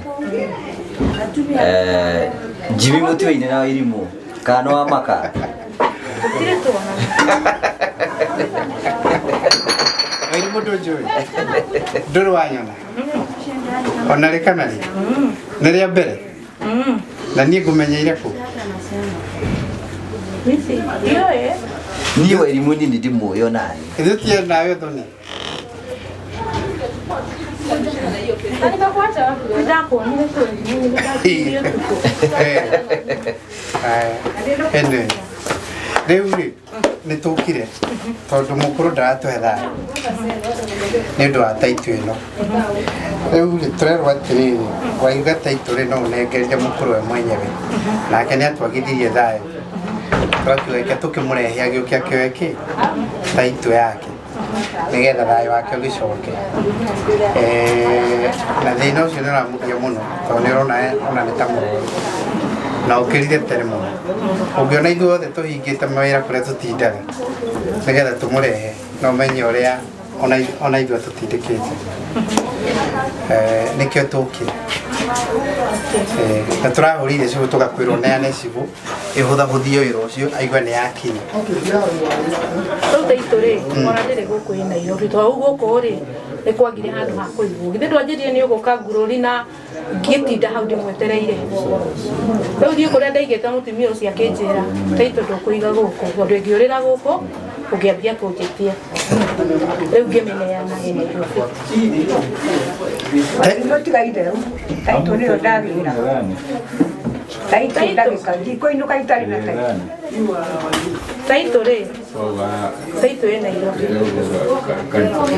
Jimmy mũtiũaine na Wairimũ kana nĩ wa maka? Gũtirĩ tuonana. Wairimũ ndũnjũĩ? Ndũrĩ wanyona? Ona rĩ kana rĩ? Nĩ rĩa mbere? Na niĩ ngũmenyeire kũ? Misi. Ndiũĩ. Niĩ Wairimũ niĩ nĩ ndĩmũĩ onani. Ithuĩ tiarĩ nawe thoni. Nĩndakuonire tũrĩ nĩndakuonire ũtukũ. Ene. Rĩu rĩ, Nĩ tũkire tondũ mũkũrũ ndaratũhe thayũ nĩ ũndũ wa taitũ ĩno. Rĩu rĩ tũrerwo atĩrĩrĩ, waiga taitũ rĩ no ũnengerire mũkũrũ we mwenyewe, nake nĩ atwagithirie thayũ. Tũrakiuga reke tũkĩmũrehe agĩũke akĩoe kĩ taitũ yake nĩgetha thayũ wake ũgĩcoke. Na thĩna ũcio nĩ ũramũgia mũno tondũ nĩ ũrona ona nĩ ta mũrwaru na ũkĩrire tene mũno. Ũngĩona ithuothe tũhingĩte mawĩra kũrĩa tũtindaga nĩgetha tũmũrehe no ũmenye ũrĩa ona ithuĩ tũtindĩkĩte. Nĩkĩo tũkire. Na tũrahũrĩire cibũ tũgakwĩrwo neane cibũ ĩhũthahũthie wĩra ũcio aigue nĩ yakinya. Rĩu taitũ rĩ ona ndĩrĩ gũkũ ĩ Nairobi to hau gũkũ rĩ nĩ kwagire handũ ha kũigwo. Githĩ ndwanjĩrire nĩ ũgũka ngurũri na ngĩtinda hau ndĩmwetereire. Rĩu thiĩ kũrĩa ndaigĩte mũtumia ũcio akĩnjĩra taitũ ndũkũiga gũkũ tondũ ĩngĩũrĩra gũkũ ũngĩambia kũnjĩtia. Rĩu ngĩmĩneana ĩ Nairobi. Tiga itherũ taitũ nĩyo ndagĩra. Taitũ ndagĩka ndikũinũka itarĩ na taitũ. Taitũ rĩ taitũ ĩ Nairobi.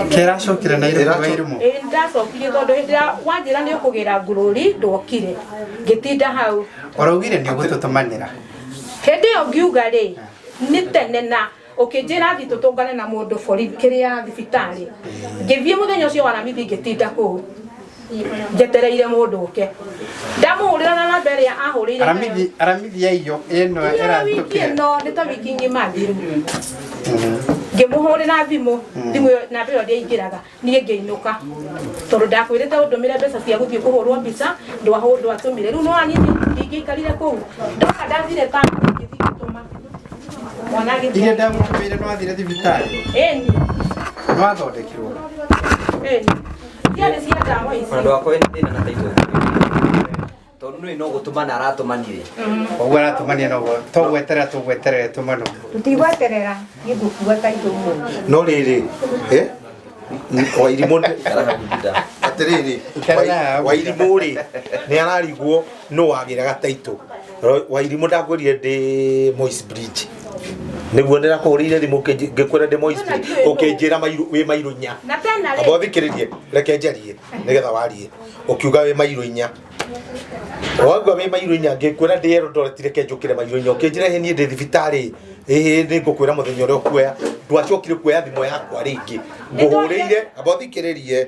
Kĩracokire Nairobi Wairimũ? Ĩ ndacokirie tondũ hĩndĩ ĩrĩa wanjĩra nĩ ũkũgĩra ngurũri ndwokire ngĩtinda hau. Ũraugire nĩ ũgũtũtũmanĩra. Hĩndĩ ĩyo ngiuga rĩ nĩ tene na ũkĩnjĩra thiĩ tũtũngane na mũndũ borithi kĩrĩa thibitarĩ. Ngĩthiĩ mũthenya ũcio wa Aramithi ngĩtinda kũu njetereire mũndũ ũke. Ndamũhũrĩra na namba ĩrĩa ahũrĩire nayo. Aramithi ya iyo ĩno wiki ĩrathũkire. ĩno nĩ ta wiki ng'ima thiru. Ngĩmũhũrĩra thimũ thimũ ĩyo namba ĩyo ndĩaingĩraga niĩ ngĩinũka tondũ ndakwĩrĩte ũndũmĩre mbeca cia gũthiĩ kũhũrwo mbica ndwatũmire. Rĩu nĩwona niĩ ndingĩikarire kũu ndoka ndathire ta ngĩthiĩ gũtũma mwana agĩthiĩ. Iria ndamũtũmĩire nĩ wathire thibitarĩ? Ĩni. Nĩ wathondekirwo? Ĩni. Ciarĩ cia ndawa ici. Ona ndwakwa wĩna thĩna na taitũ tondũ nĩ no gũtũmana aratũmanire. Ũguo aratũmania noguo tũgweterera tũgweterere tũmanwo. Tũtigweterera niĩ ngũkua taitũ ũmũthĩ. No rĩrĩ Wairimũ atĩrĩrĩ Wairimũ rĩ nĩ ararigwo nũ wagĩraga taitũ. Wairimũ ndakwĩrire ndĩ Moi's Bridge nĩguo ndĩrakũhũrĩire thimũ ngĩkwĩra ndĩ Moi's Bridge ũkĩnjĩra wĩ mairũ inya. Na tena rĩ Amba ũthikĩrĩrie reke njarie nĩgetha warie ũkiuga wĩ mairũ inya. Wauga wĩ mairũ inya ngĩkwĩra ndĩ Eldoret reke njũkĩre mairũ inya ũkĩnjĩra ĩhĩ niĩ ndĩ thibitarĩ ĩhĩ nĩ ngũkwĩra mũthenya ũrĩa ũkuoya. Ndwacokire kuoya thimũ yakwa rĩngĩ ngũhũrĩire amba ũthikĩrĩrie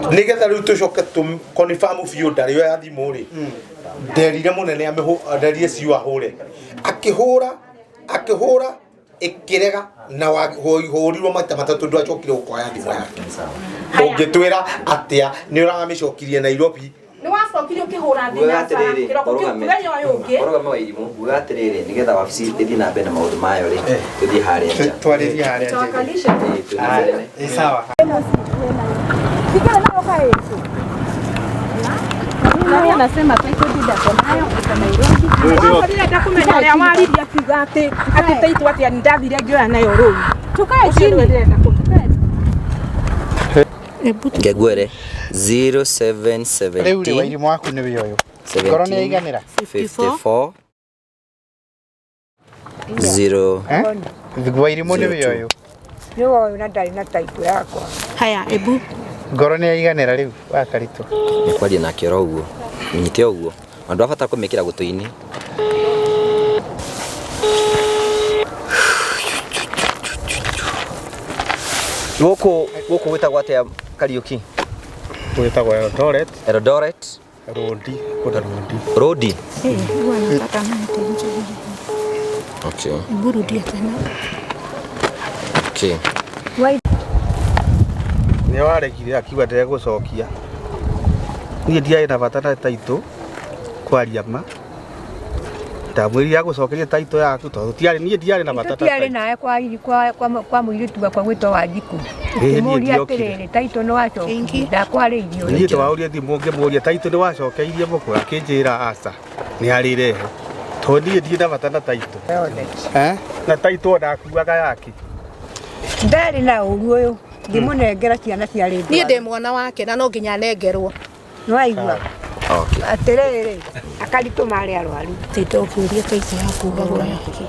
nĩgetha rĩu tũcoke tũ confirm biũ ndarĩ oya thimũ rĩ nderire mũnene nderire ciũ ahũre akĩhũra akĩhũra ĩkĩrega na hũrirwo maita matatũ ndwacokire gũkoya thimũ yake. Ũngĩtwĩra atĩa nĩ ũramĩcokirie Nairobi? Nĩ wacokire ũkĩhũra thinacara kĩroko kĩu mũthenya ũyũ ũngĩ. Ũrũgame Wairimũ nguga atĩrĩrĩ nĩgetha wabici ĩthiĩ na mbere na maũndũ mayo rĩ tũthiĩ harĩa nja. Twarĩrie harĩa nja. Ĩ sawa. Anasema title deed ako nayo iko Nairobi. Ndĩrenda kũmenya ũrĩa waririe akiuga atĩ atĩ taitũ atĩa ndathire ngĩoya nayo rũu. Tukae Ũcio nĩwe chini. ndĩrenda kũmenya. Ngegwere 0717 Rĩu rĩ Wairimũ waku nĩwe ũyũ. Ngoro nĩ yaiganĩra? 54 0 Wairimũ nĩwe ũyũ. Nĩwe ũyũ na ndarĩ na taitũ yakwa. Haya ebu. Ngoro nĩ yaiganĩra rĩu wakaritũ. Nĩ kwaria nake oro ũguo ũnyite ũguo na ndwabatara kũmĩkĩra gũtũ-inĩ. Gũkũ gũkũ gwĩtagwo atĩa Kariũki? Gwĩtagwo Eldoret. Eldoret. Rodi, kũna Rodi. Rodi. Huwa nataka mimi Okay. Burudie tena. Okay. Nĩ waregire akiuga ndegũcokia. Niĩ ndiarĩ na bata na taitũ kwaria ma. Ndamwĩrire agũcokerie taitũ yaku tondũ tiarĩ niĩ ndiarĩ na bata na Tũtiarĩ nawe kwa mũirĩtu wakwa gwĩtwo Wanjikũ. Ĩĩ, niĩ Ũkĩmũria ndiokire. atĩrĩrĩ taitũ nĩ wacokirie ndakwarĩirie ũrĩa. Niĩ twaũria thimũ ngĩmũria taitũ nĩ wacokeirie mũkũ akĩnjĩra aca nĩ arĩrehe. Tondũ niĩ ndirĩ na bata na taitũ. Na taitũ ona akuaga yake. Ndarĩ na ũru ũyũ ngĩmũnengera ciana ciarĩ Niĩ ndĩ mwana wake na no nginya nengerwo. Nĩwaigua? Atĩrĩrĩ akaritũ marĩ arwaru. Tinda ũkĩũria taitũ yaku ũgagũra yake.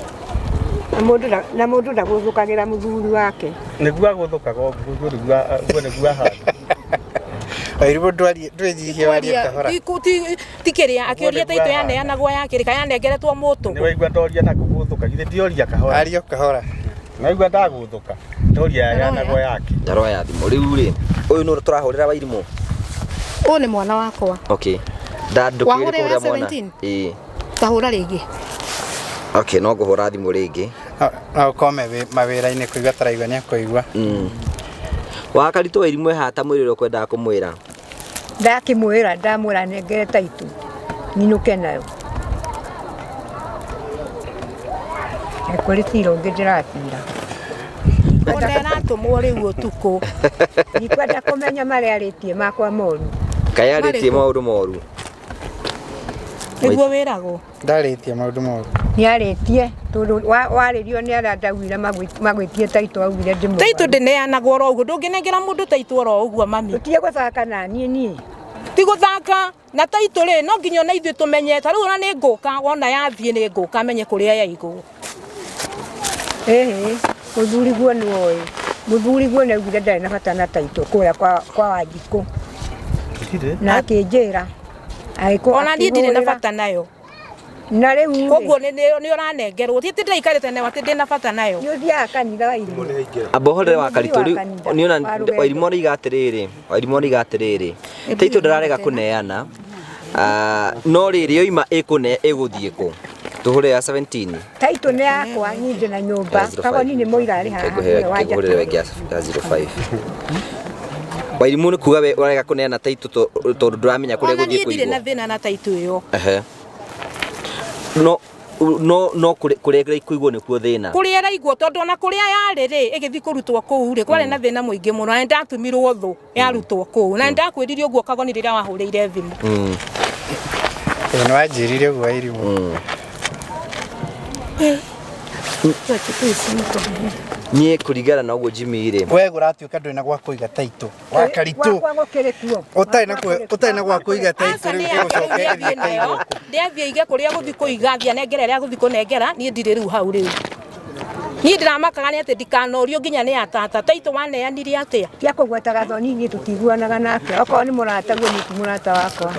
Na mũndũ ndagũthũkagĩra mũthuri wake. Nĩguo agũthũkaga ũguo nĩguo nĩguo ahana. Wairimũ ndwarie ndwĩnyihie warie kahora. Ti kĩrĩa akĩũria taitũ yaneanagwo yakĩrĩ kana yanengeretwo mũtũ. Nĩ waigua ndoria na kũgũthũka githĩ ndioria kahora. Ario kahora. Naigua ndagũthũka ndoria yaneanagwo yake. Ndaroya thimũ rĩu rĩ ũyũ nũ tũrahũrĩra Wairimũ? Ũyũ nĩ mwana wakwa. Okay. Ndandũkĩrĩ Wahũrĩra kũhũrĩra mwana. 17? Ĩĩ. Tahũra rĩngĩ. Okay, no ngũhũra thimũ rĩngĩ. No ũkome mawĩra-inĩ kũigua taraigua nĩ akũigua. Wakaritũ Wairimũ ehata mwĩrĩ ũrĩa ũkwendaga kũmwĩra. Ndakĩmwĩra ndamwĩra nengere taitũ nyinũke nayo. Kũrĩ cira ũngĩ ndĩracira. Ona ĩratũmwo rĩu ũtukũ. Ndikwenda kũmenya marĩa arĩtie makwa moru. Kaĩ arĩtie maũndũ moru. Nĩguo wĩragwo. Ndarĩtie maũndũ moru. Nĩarĩtie tondũ warĩrio nĩ arĩa ndaugire magwĩtie taitũ augire ndĩmũrwaru. Taitũ ndĩneanagwo oro ũguo ndũngĩnengera mũndũ taitũ oro ũguo mami. Tũtige gũthaka na niĩ niĩ. Ti gũthaka na taitũ rĩ no nginya ona ithuĩ tũmenye ta rĩu ona nĩ ngũka wona yathiĩ nĩ ngũka menye kũrĩa yaigwo. Ĩhĩ mũthuri guo nĩwoĩ. Mũthuri guo nĩaugire ndarĩ na bata na taitũ kũrĩa kwa Wanjikũ. Na akĩnjĩra. Ona niĩ ndirĩ na bata nayo. Na rĩu koguo nĩ ũranengerwo ti atĩ ndĩraikarĩte nayo atĩ ndĩ na bata nayo. Nĩ ũthiaga kanitha Wairimũ. Amba ũhorere Wakaritũ rĩu nĩona Wairimũ arauga atĩrĩrĩ Wairimũ arauga atĩrĩrĩ taitũ ndĩrarega kũneana no rĩrĩ yoima ĩkũne ĩgũthiĩ kũ tũhũre ya 17. Taitũ nĩ yakwa niĩ ndĩ na nyũmba Kagoni nĩ mũira arĩ haha nĩwe wa Ngũhũrĩre ĩngĩ ya 05. Wairimũ nĩ kuga we ũrarega kũneana taitũ tondũ ndũramenya kũrĩa Ona ĩgũthiĩ niĩ ndirĩ na kũigwo. thĩna na taitũ ĩyo. Ehe. No no no kũrĩa ĩkũigwo nĩkuo thĩna. Kũrĩa ĩraigwo tondũ ona kũrĩa yarĩ rĩ ĩgĩthiĩ kũrutwo kũu rĩ kwarĩ na thĩna mũingĩ mũno na nĩndatũmirwo thũ yarutwo kũu na nĩndakwĩrire ũguo Kagoni rĩrĩa wahũrĩire thimũ. Ĩĩ nĩ wanjĩrire ũguo Wairimũ. Niĩ kũringana na ũguo Jimmy rĩ. We ũratuĩka ndũrĩ na gwa kũiga taitũ. Wakaritũ. Gwakwa gũkĩrĩ kuo. Ũtarĩ na gwa kũiga taitũ Aca rĩu nĩ yake rĩu ĩgũcoka nĩathiĩ ĩgĩthiĩ nayo ĩkaigwo. nĩathiĩ aige kũrĩa gũthiĩ kũiga athiĩ anengere ĩrĩa agũthiĩ kũnengera niĩ ndirĩ rĩu hau rĩu. Niĩ ndĩramakaga nĩ atĩ ndikanorio nginya nĩ atata taitũ waneanire atĩa. Tia kũgweta Gathoni niĩ tũtiguanaga nake okorwo nĩ mũrata guo niĩ ti mũrata wakwa.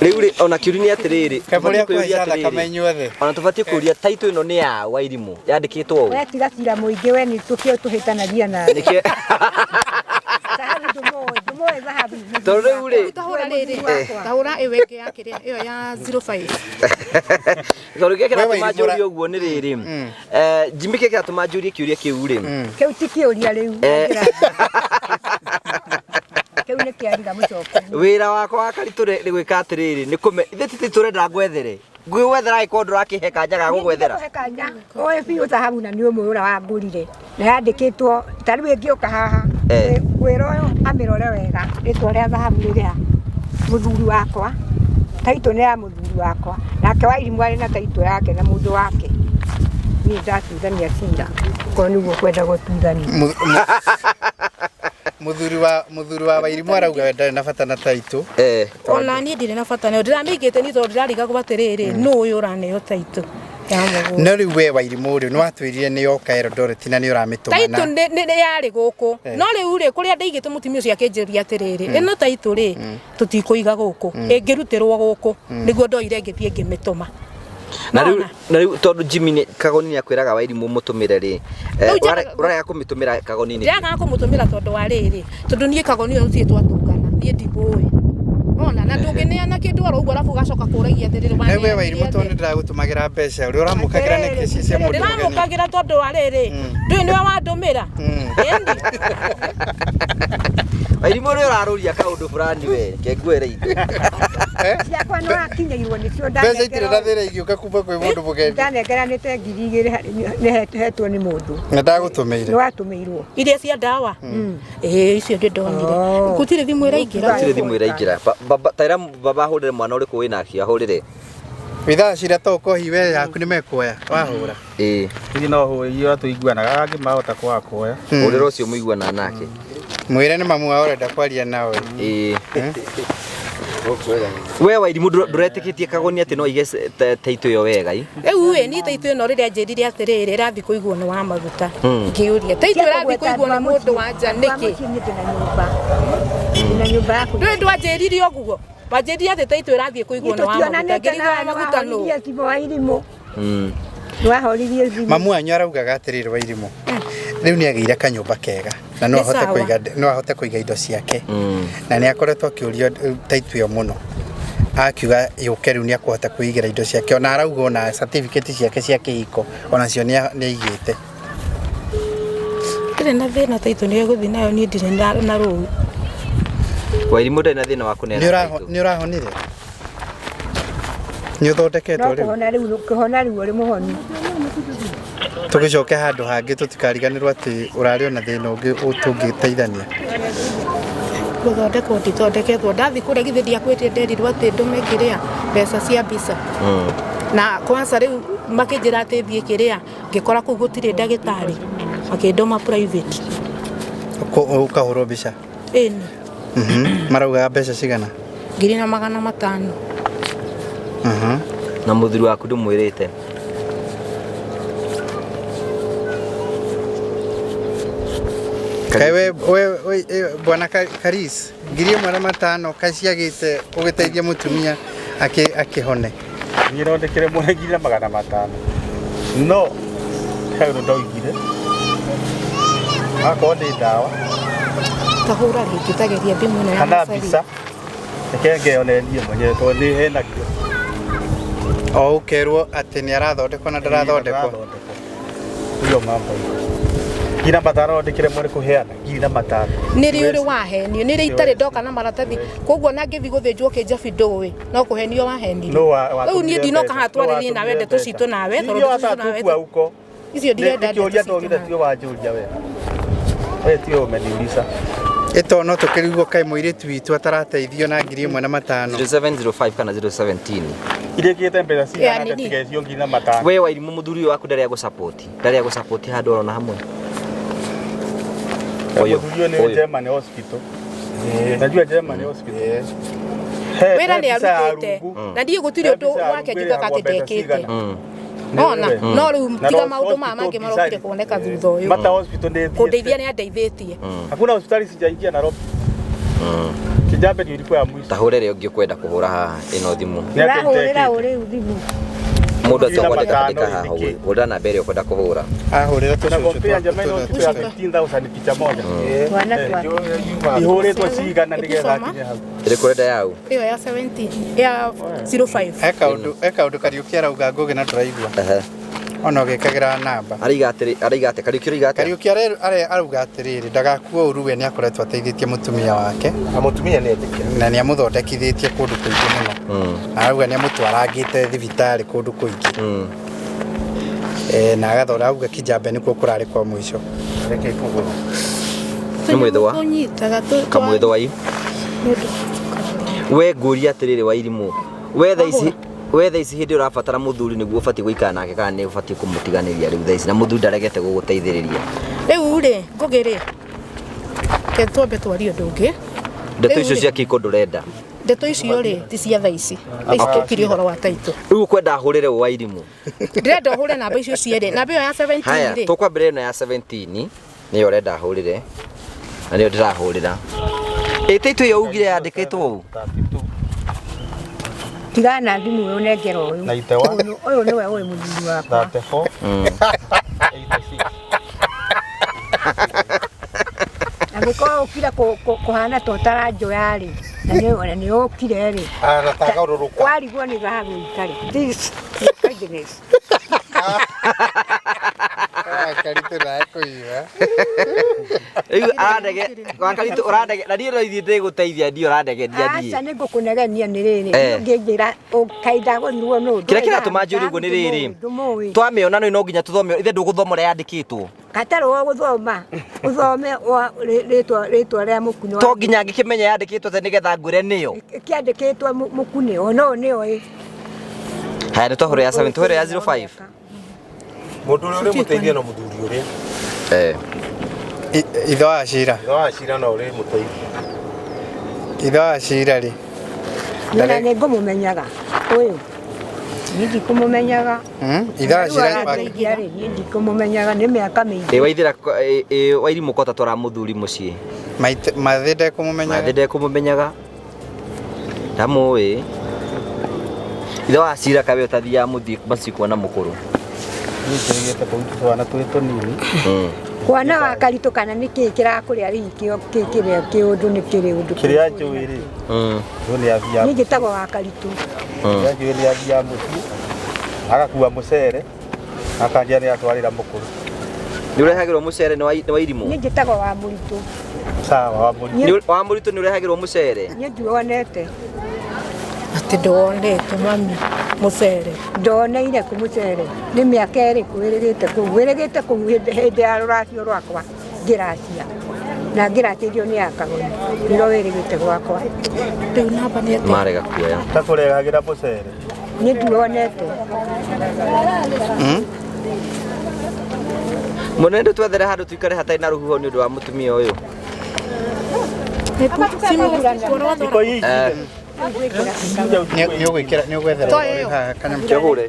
Rĩu rĩ ona kĩũria nĩ atĩrĩrĩ Kaba ũrĩa tũbatiĩ kũũria kũhaica atĩrĩrĩ, thakame inyuothe. ona tũbatiĩ kũũria taitũ ĩno nĩ ya Wairimũ yandĩkĩtwo ũũ. We tiga cira mũingĩ we nĩ tũkĩo tũhĩtanagia nawe. Nĩkĩo Thahabu ndũmũĩ ndũmũĩ thahabu. Tondũ rĩu rĩ Tahũra rĩrĩ tahũra ĩyo ĩngĩ ya kĩrĩa ĩyo ya 05. Tondũ kĩrĩa We kĩratũma Wairimũ njũrie ũguo nĩ rĩrĩ Jimmy kĩrĩa kĩratũma njũrie kĩũria kĩu rĩ Kĩu ti kĩũria rĩu. Kĩu nĩ kĩariga mũcokerie. Wĩra wakwa wa Karitũ nĩ gwĩka atĩrĩrĩ nĩ kũme ithe ti tũrenda ngwethere ngwĩgwethera angĩkorwo ndũrakĩhe kanya ga gũgwethera. Ndĩkũhe kanya oĩ biũ thahabu na nĩ ũmũĩ ũrĩa wangũrire na yandĩkĩtwo ta rĩu ĩngĩũka haha ngwĩra ũyũ amĩrore wega rĩtwa rĩa thahabu rĩrĩa mũthuri wakwa taitũ nĩ ya mũthuri wakwa nake Wairimũ arĩ na taitũ yake na mũndũ wake niĩ ndatuithania cira korwo nĩguo kwenda gũtuithania. Mũthuri wa Wairimũ arauga we ndarĩ na bata na taitũ. Ona niĩ ndirĩ na bata nayo ndĩramĩigĩte niĩ tondũ ndĩrarigagwo atĩrĩrĩ nũ ũyũ ũraneo taitũ ya mũgũnda. No rĩu we Wairimũ rĩ nĩ watwĩrire nĩ yoka Eldoret na nĩ ũramĩtũma Taitũ nĩ yarĩ gũkũ no rĩu rĩ kũrĩa ndaigĩte mũtumia ũcio akĩnjĩria atĩrĩrĩ ĩno taitũ rĩ tũtikũiga gũkũ ĩngĩrutĩrwo gũkũ nĩguo ndoire ngĩthiĩ ngĩmĩtũma. Na rĩu tondũ Jimmy nĩ Kagoni nĩ akwĩraga Wairimũ mũtũmĩre rĩ ũrarega kũmĩtũmĩra Kagoni nĩkĩ? Ndĩragaga kũmũtũmĩra tondũ wa rĩrĩ tondũ niĩ Kagoni ũyũ tũtirĩ twatũngana niĩ ndimũĩ. Ona na ndũngĩneana kĩndũ oro ũguo arabu ũgacoka kũragia atĩrĩrĩ Na we Wairimũ tondũ nĩ ndĩragũtũmagĩra mbeca ũrĩa ũramũkagĩra nĩkĩ ci cia mũndũ mũgeni? Ndĩramũkagĩra tondũ wa rĩrĩ ndũĩ nĩwe wandũmĩra. Wairimũ nĩ ũrarũria kaũndũ fulani we ke ngwĩre indo. Ciakwa no akinyĩirwo nĩcio Mbeca itirĩ na thĩna igĩũka kuma kwĩ mũndũ mũgeni. Ndanengeranĩte 2,000 nĩ hetwo nĩ mũndũ. Na ndagũtũmĩire. Nĩ watũmĩirwo. Iria cia ndawa. Ĩĩ icio ndĩ ndonire. Gũtirĩ thimũ ĩraingĩra. Gũtirĩ thimũ ĩraingĩra. Baba taira baba ahũrĩre mwana ũrĩkũ wĩnake ahũrĩre. Withaa cira to ũkohi we yaku nĩ mekuoya wahũra. Ĩĩ. Ithuĩ no hũre iria tũiguanaga angĩ mahota kwaga kuoya. Hũrĩra ũcio mũiguanaga nake. Mwĩre nĩ mamu wao ũrenda kwaria nawe. Ĩĩ. We Wairimu ndũretĩkĩtie Kagoni atĩ no aige taitũ ĩyo wega i? Rĩu ĩ niĩ taitũ ĩno rĩrĩa njĩrire atĩrĩrĩ ĩrathiĩ kũigwo nĩ wa maguta, ngĩũria taitũ ĩrathiĩ kũigwo nĩ mũndũ wa nja nĩkĩ? Ndĩna nyũmba yaku. Ndũĩ ndwanjĩrire ũguo, wanjĩrire atĩ taitũ ĩrathiĩ kũigwo nĩ wa maguta, ngĩrigwo wa maguta nũ? Nĩwahoririe thimũ Wairimũ. Nĩwahoririe thimũ. Mamu wanyu araugaga atĩrĩrĩ Wairimũ, rĩu nĩ agĩire kanyũmba kega na no Nĩ ahote sawa. kũiga no ahote kũiga indo ciake, na nĩ akoretwo akĩũrio taitũ ĩyo mũno, akiuga yũke rĩu nĩ akũhota kwĩigĩra indo ciake, ona arauga ona certificate ciake cia kĩhiko onacio nĩ aigĩte. Ndirĩ na thĩna, taitũ nĩ egũthiĩ nayo, niĩ ndirĩ na rũĩ. Wairimu ndarĩ na thĩna wa kũneana Nĩ taitũ. Nĩ ũrahonire? Nĩ ũthondeketwo No rĩu? kũhona rĩu, kũhona rĩu ũrĩ mũhonu. Tũgĩcoke handũ hangĩ tũtikariganĩrwo atĩ ũrarĩ ona thĩna ũngĩ tũngĩteithania. Gũthondekwo ndithondeketwo, ndathiĩ kũrĩa githĩ ndiakwĩtie nderirwo atĩ ndũme kĩrĩa mbeca cia mbica, na kwanza rĩu makĩnjĩra atĩ thiĩ kĩrĩa, ngĩkora kũu gũtirĩ ndagĩtarĩ, makĩndũma private. Ũkahũrwo mbica? Ĩni. Maraugaga mbeca cigana? 1500. Na mũthuri waku ndũmwĩrĩte? Kaĩ we bwana Karis, 1500 kaciagĩte ũgĩteithia mũtumia akĩhone? Niĩ no ndĩkĩre mũne 1500, no he ũndũ ndoigire, akorwo nĩ ndawa Tahũra rĩngĩ, tageria thimũ ĩno ya kana Masaria. mbica, reke ngeyone niĩ mwenyewe tondũ nĩ henagio. O ũkerwo atĩ nĩ arathondekwo na ndarathondekwo. Hiyo mambo hiyo. 500 ndĩkĩre mwene kũheana 500. Nĩ rĩ ũrĩ wahenio? Nĩ rĩ itarĩ ndoka na maratathi, koguo na ngĩthiĩ gũthĩnjwo kĩnjabi ndũĩ no kũhenio wahenirio. No wa Rĩu niĩ ndinoka haha twarĩrie nawe ndeto citũ nawe, tondũ ndeto citũ nawe huko icio ndirenda ndeto kĩũria citũ ndogire nawe. tio wanjũria we. We tio umeniuliza. Ĩto no tũkĩrigwo kaĩ mũirĩtu witũ atarateithio na 1500. 0705 kana 017. Irĩkĩte mbeca cigana Ya, nini? ngatiga icio 500. We Wairimu mũthuri ũyũ waku ndarĩ agũsupport, ndarĩ agũsupport handũ orona hamwe. Ũyũ, Mũthuri ũyũ nĩ ũyũ. Germany hospital. Najua Germany hospital. He- Wĩra he nĩ mbica ya arutĩte rungu. na ndiĩ gũtirĩ He ũndũ mbica ya wake rungu njugaga ĩrĩhagwo atĩ mbeca ndekĩte. cigana. Ona no rĩu Na tiga no maũndũ maya hospital mangĩ marokire beside. kuoneka thutha ũyũ. Mata hospital nĩ thiĩte. Kũndeithia nĩ andeithĩtie. Hakuna hospitali sijaingia Nairobi. Kijabe ndio ilikuwa ya mwisho. Tahũra ĩrĩa ũngĩ ũkwenda kũhũra haha ĩno thimũ. Nĩ atĩa Ũrahũrĩra itekĩte? ũ rĩu thimũ? Mũndũ Ngiri na acio matano kwandĩka haha nĩkĩ? ũguo. Hũrĩra namba ĩrĩa ũkwenda kũhũra. Ahũrĩra Na tũcũcũ compare Germany hospital ya 15,000 picha moja. Twana twake. Ihũrĩtwo cigana nĩgetha Ĩtusoma. akinye hau. Ĩrĩkũ ũrenda yau? Ĩyo ya 17 ya 05. He kaũndũ Kariũki arauga Ngũgĩ na ndũraigua. Ehe. Ona ũgĩkagĩra namba. Araiga atĩrĩ, araiga atĩa? Kariũki ũraiga atĩa? Kariũki arauga atĩrĩrĩ, ndagakua ũru we nĩ akoretwo ateithĩtie mũtumia wake. Na mũtumia nĩ etĩkĩra. Na nĩ amũthondekithĩtie kũndũ kũingĩ mũno. Na arauga nĩ amũtwarangĩte thibitarĩ kũndũ kũingĩ. Na agathora auga Kijambe nĩkuo kũrarĩ kwa mũico. Reke ikũgũrũ. Nĩ mwĩthũa? Tũnyitaga Kamwĩthũa i. We ngũria atĩrĩrĩ Wairimu, we thaa ici we thaa ici hĩndĩ ũrabatara mũthuri nĩguo ũbatiĩ gũikara nake kana nĩ ũbatiĩ kũmũtiganĩria rĩu thaa ici na mũthuri ndaregete gũgũteithĩrĩria? Rĩu rĩ Ngũgĩ rĩ, ke twambe twarie ũndũ ũngĩ. Ndeto Rĩu icio rĩ, cia kĩhiko ndũrenda? Ndeto icio rĩ ti cia thaa ici. Thaa ici tũkire ũhoro wa taitũ. Rĩu ũkwenda hũrĩre ũ Wairimu? Ndĩrenda ũhũre namba icio cierĩ, namba ĩyo ya 17 Haya, rĩ. tũkwambĩrĩria ĩno ya 17 nĩyo ũrenda hũrĩre na nĩyo ndĩrahũrĩra. Ĩ taitũ ĩyo ugire yandĩkĩtwo ũũ? Tigana na thimũ ĩyo nengera ũyũ. 91. Ũyũ nĩwe ũyũ mũthuri wakwa. 34. 86. Angĩkorwo ũkire kũhana ta ũtaranjoya rĩ, na nĩ ũkire rĩ. Anatagarũrũka. Warigwo nĩ thahabu itarĩ. This is kindness. Karitũ nawe kũiba. Rĩu arandege wakaritũ ũrandege na niĩ no ithiĩ ndĩgũteithia niĩ ũrandegeria niĩ. Aca nĩ ngũkũnegenia nĩ rĩrĩ. Ũngĩnjĩra kaĩ ndagũrirwo nũ. Kĩrĩa kĩratũma njũrie ũguo nĩ rĩrĩ. Ndũmũĩ. Twamĩona no nginya tũthome ithe ndũgũthoma ũrĩa yandĩkĩtwo. Gatarĩ wa gũthoma. Ũthome rĩtwa rĩa mũkunĩ. To nginya ngĩkĩmenya yandĩkĩtwo atĩa nĩgetha ngwĩre nĩyo. Kĩandĩkĩtwo mũkunĩ o no nĩyo ĩ. Haya nĩ twahũra ya 7 tũhũre ya 05. Mũndũ ũrĩa ũrĩmũteithia no mũthuri ũrĩa. Ithe wa Cira. Ithe wa Cira no ũrĩmũteithia. Ithe wa Cira rĩ. Nĩ nĩ ngũmũmenyaga ũyũ. Niĩ ndikũmũmenyaga. Ithaa cira Rĩ, niĩ ndikũmũmenyaga nĩ mĩaka mĩingĩ. Ĩ waithira ĩ wairimũ kota twara mũthuri mũciĩ. Mathĩ ndekũmũmenyaga. Mathĩ ndekũmũmenyaga. Ndamũĩ. Ithe wa cira kawe ũtathiaga mũthiĩ maci kuona mũkũrũ. Niĩ njĩrĩgĩte kũu twana twĩ tũnini. Kwana wa karitũ kana nĩ kĩĩ kĩrakũrĩa rĩu kĩo kĩrĩa kĩũndũ nĩ kĩrĩ ũndũ. Kĩrĩa njũĩ rĩ, ũyũ nĩ athiaga Niĩ njĩtagwo wa karitũ. Kĩrĩa njũĩ nĩ athiaga mũciĩ agakua mũcere akanjia nĩ atwarĩra mũkũrũ. Nĩ ũrehagĩrwo mũcere nĩ wa irimũ? Niĩ njĩtagwo wa mũritũ. Sawa, wa mũritũ. Wa mũritũ nĩ ũrehagĩrwo mũcere? Niĩ ndiwonete. Atĩ ndwonete mami mũcere. Ndoneire kũ mũcere. Nĩ mĩaka ĩrĩkũ wĩrĩgĩte kũu? Wĩrĩgĩte kũu hĩndĩ ya rũracio rwakwa ngĩracia. Na ngĩracĩrio nĩ akagoni. Nĩro wĩrĩgĩte gwakwa. Rĩu namba nĩ atĩa? Marega kuoya. Takũrehagĩra mũcere. Niĩ ndiwonete. Mũnene ndũtwethere handũ tuikare hatarĩ na rũhuho nĩ ũndũ wa mũtumia ũyũ. Nĩ ũgwĩkĩra nĩ ũgwethera haha kanyamũ. Kĩhũre.